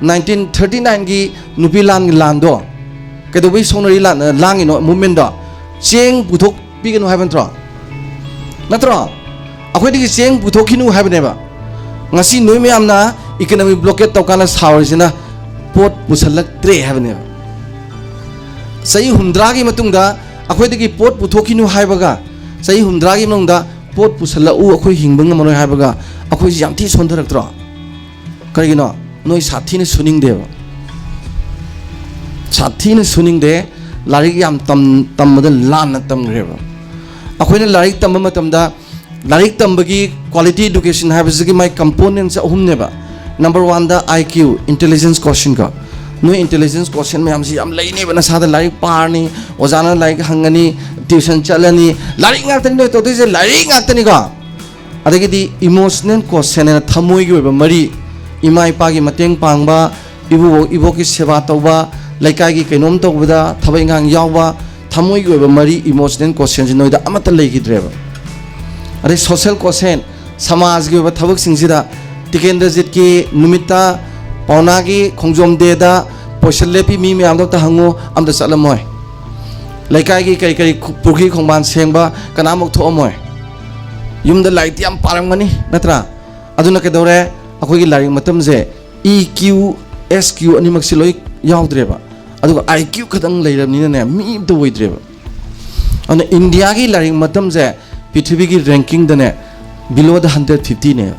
ꯅꯥꯏꯟꯇꯤꯟ ꯊꯥꯔꯇꯤ ꯅꯥꯏꯟꯒꯤ ꯅꯨꯄꯤ ꯂꯥꯟꯒꯤ ꯂꯥꯟꯗꯣ ꯀꯩꯗꯧꯕꯩ ꯁꯣꯛꯅꯔꯤ ꯂꯥꯟ-, ꯂꯥꯡꯉꯤꯅꯣ? Movementꯗꯣ ꯆꯦꯡ ꯄꯨꯊꯣꯛꯄꯤꯒꯅꯨ ꯍꯥꯏꯕ ꯅꯠꯇ꯭ꯔꯣ? ꯅꯠꯇ꯭ꯔꯣ? ꯑꯩꯈꯣꯏꯗꯒꯤ ꯆꯦꯡ ꯄꯨꯊꯣꯛꯈꯤꯅꯨ ꯍꯥꯏꯕꯅꯦꯕ꯫ ꯉꯁꯤ ꯅꯣꯏ ꯃꯌꯥꯝꯅ economic blockade ꯇꯧꯀꯥꯟꯗ ꯁꯥꯎꯔꯤꯁꯤꯅ ꯄꯣꯠ ꯄꯨꯁꯜꯂꯛꯇ꯭ꯔꯦ ꯍꯥꯏꯕꯅꯦꯕ꯫ ꯆꯍꯤ ꯍꯨꯝꯗ꯭ꯔꯥꯒꯤ ꯃꯇꯨꯡꯗ ꯑꯩꯈꯣꯏꯗꯒꯤ ꯄꯣꯠ ꯄꯨꯊꯣꯛꯈꯤꯅꯨ ꯍꯥꯏꯕꯒ ꯆꯍꯤ ꯍꯨꯝꯗ꯭ꯔꯥꯒꯤ ꯃꯅꯨꯡꯗ ꯄꯣꯠ ꯄꯨꯁꯜꯂꯛꯎ, ꯑꯩꯈꯣꯏ ꯍꯤꯡꯕ ꯉꯝꯃꯔꯣꯏ ꯍꯥꯏꯕꯒ ꯑꯩꯈꯣꯏꯁꯤ ꯌꯥꯝ ꯊꯤ ꯁꯣꯟꯊꯔꯛꯇ꯭ꯔꯣ? ꯀꯔꯤꯒꯤꯅꯣ? ꯅꯣꯏ ꯁꯥꯊꯤꯅ ꯁꯨꯅꯤꯡꯗꯦꯕ꯫ ꯁꯥꯊꯤꯅ ꯁꯨꯅꯤꯡꯗꯦ꯫ ꯂꯥꯏꯔꯤꯛ ꯌꯥꯝ ꯇꯝ-, ꯇꯝꯕꯗ ꯂꯥꯟꯅ ꯇꯝꯈ꯭ꯔꯦꯕ꯫ ꯑꯩꯈꯣꯏꯅ ꯂꯥꯏꯔꯤꯛ ꯇꯝꯕ ꯃꯇꯝꯗ ꯂꯥꯏꯔꯤꯛ ꯇꯝꯕꯒꯤ quality education ꯍꯥꯏꯕꯁꯤꯒꯤ ꯃꯥꯏ components ꯑꯍꯨꯝꯅꯦꯕ꯫ Number oneꯗ I Q, intelligence quotient ꯀꯣ꯫ ꯅꯣꯏ intelligence quotient ꯃꯌꯥꯝꯁꯤ ꯌꯥꯝ ꯂꯩꯅꯦꯕ, ꯅꯁꯥꯗ ꯂꯥꯏꯔꯤꯛ ꯄꯥꯔꯅꯤ, ꯑꯣꯖꯥꯅ ꯂꯥꯏꯔꯤꯛ ꯍꯪꯉꯅꯤ, tuition ꯆꯠꯂꯅꯤ, ꯂꯥꯏꯔꯤꯛ ꯉꯥꯛꯇꯅꯤ ꯅꯣꯏ ꯇꯧꯗꯣꯏꯁꯦ, ꯂꯥꯏꯔꯤꯛ ꯉꯥꯛꯇꯅꯤꯀꯣ꯫ ꯑꯗꯒꯤꯗꯤ emotional quotient ꯍꯥꯏꯅ ꯊꯃꯣꯏꯒꯤ ꯑꯣꯏꯕ ꯃꯔꯤ, ꯏꯃꯥ ꯏꯄꯥꯒꯤ ꯃꯇꯦꯡ ꯄꯥꯡꯕ, ꯏꯕꯨꯕꯣꯛ ꯏꯕꯣꯛꯀꯤ ꯁꯦꯕꯥ ꯇꯧꯕ, ꯂꯩꯀꯥꯏꯒꯤ ꯀꯩꯅꯣꯝ ꯇꯧꯕꯗ ꯊꯕꯛ ꯏꯪꯈꯥꯡ ꯌꯥꯎꯕ, ꯊꯃꯣꯏꯒꯤ ꯑꯣꯏꯕ ꯃꯔꯤ, emotional quotientꯁꯤ ꯅꯣꯏꯗ ꯑꯃꯠꯇ ꯂꯩꯈꯤꯗ꯭ꯔꯦꯕ꯫ ꯑꯗꯩ social quotient, ꯁꯃꯥꯖꯒꯤ ꯑꯣꯏꯕ ꯊꯕꯛꯁꯤꯡꯁꯤꯗ ꯇꯤꯀꯦꯟꯗ꯭ꯔꯖꯤꯠꯀꯤ ꯅꯨꯃꯤꯠꯇ, ꯄꯥꯎꯅꯥꯒꯤ ꯈꯣꯡꯖꯣꯝ dayꯗ ꯄꯣꯏꯁꯜ ꯂꯦꯞꯄꯤ ꯃꯤ ꯃꯌꯥꯝꯗꯣ ꯑꯝꯇ ꯍꯪꯉꯨ, ꯑꯝꯇ ꯆꯠꯂꯝꯃꯣꯏ꯫ ꯂꯩꯀꯥꯏꯒꯤ ꯀꯔꯤ ꯀꯔꯤ ꯈꯨ-, ꯄꯨꯈ꯭ꯔꯤ ꯈꯣꯡꯕꯥꯟ ꯁꯦꯡꯕ ꯀꯅꯥꯃꯨꯛ ꯊꯣꯛꯑꯝꯃꯣꯏ꯫ ꯌꯨꯝꯗ ꯂꯥꯏꯔꯤꯛꯇꯤ ꯌꯥꯝ ꯄꯥꯔꯝꯒꯅꯤ, ꯅꯠꯇ꯭ꯔꯥ? ꯑꯗꯨꯅ ꯀꯩꯗꯧꯔꯦ? ꯑꯩꯈꯣꯏꯒꯤ ꯂꯥꯏꯔꯤꯛ ꯃꯇꯝꯁꯦ E Q, S Q ꯑꯅꯤꯃꯛꯁꯤ ꯂꯣꯏ ꯌꯥꯎꯗ꯭ꯔꯦꯕ꯫ ꯑꯗꯨꯒ I Q ꯈꯛꯇꯪ ꯂꯩꯔꯕꯅꯤꯅꯅꯦ, ꯃꯤ ꯑꯝꯇ ꯑꯣꯏꯗ꯭ꯔꯦꯕ꯫ ꯑꯗꯨꯅ ꯏꯟꯗꯤꯌꯥꯒꯤ ꯂꯥꯏꯔꯤꯛ ꯃꯇꯝꯁꯦ ꯄ꯭ꯔꯤꯊꯤꯕꯤꯒꯤ rankingꯗꯅꯦ below the hundred fiftyꯅꯦ꯫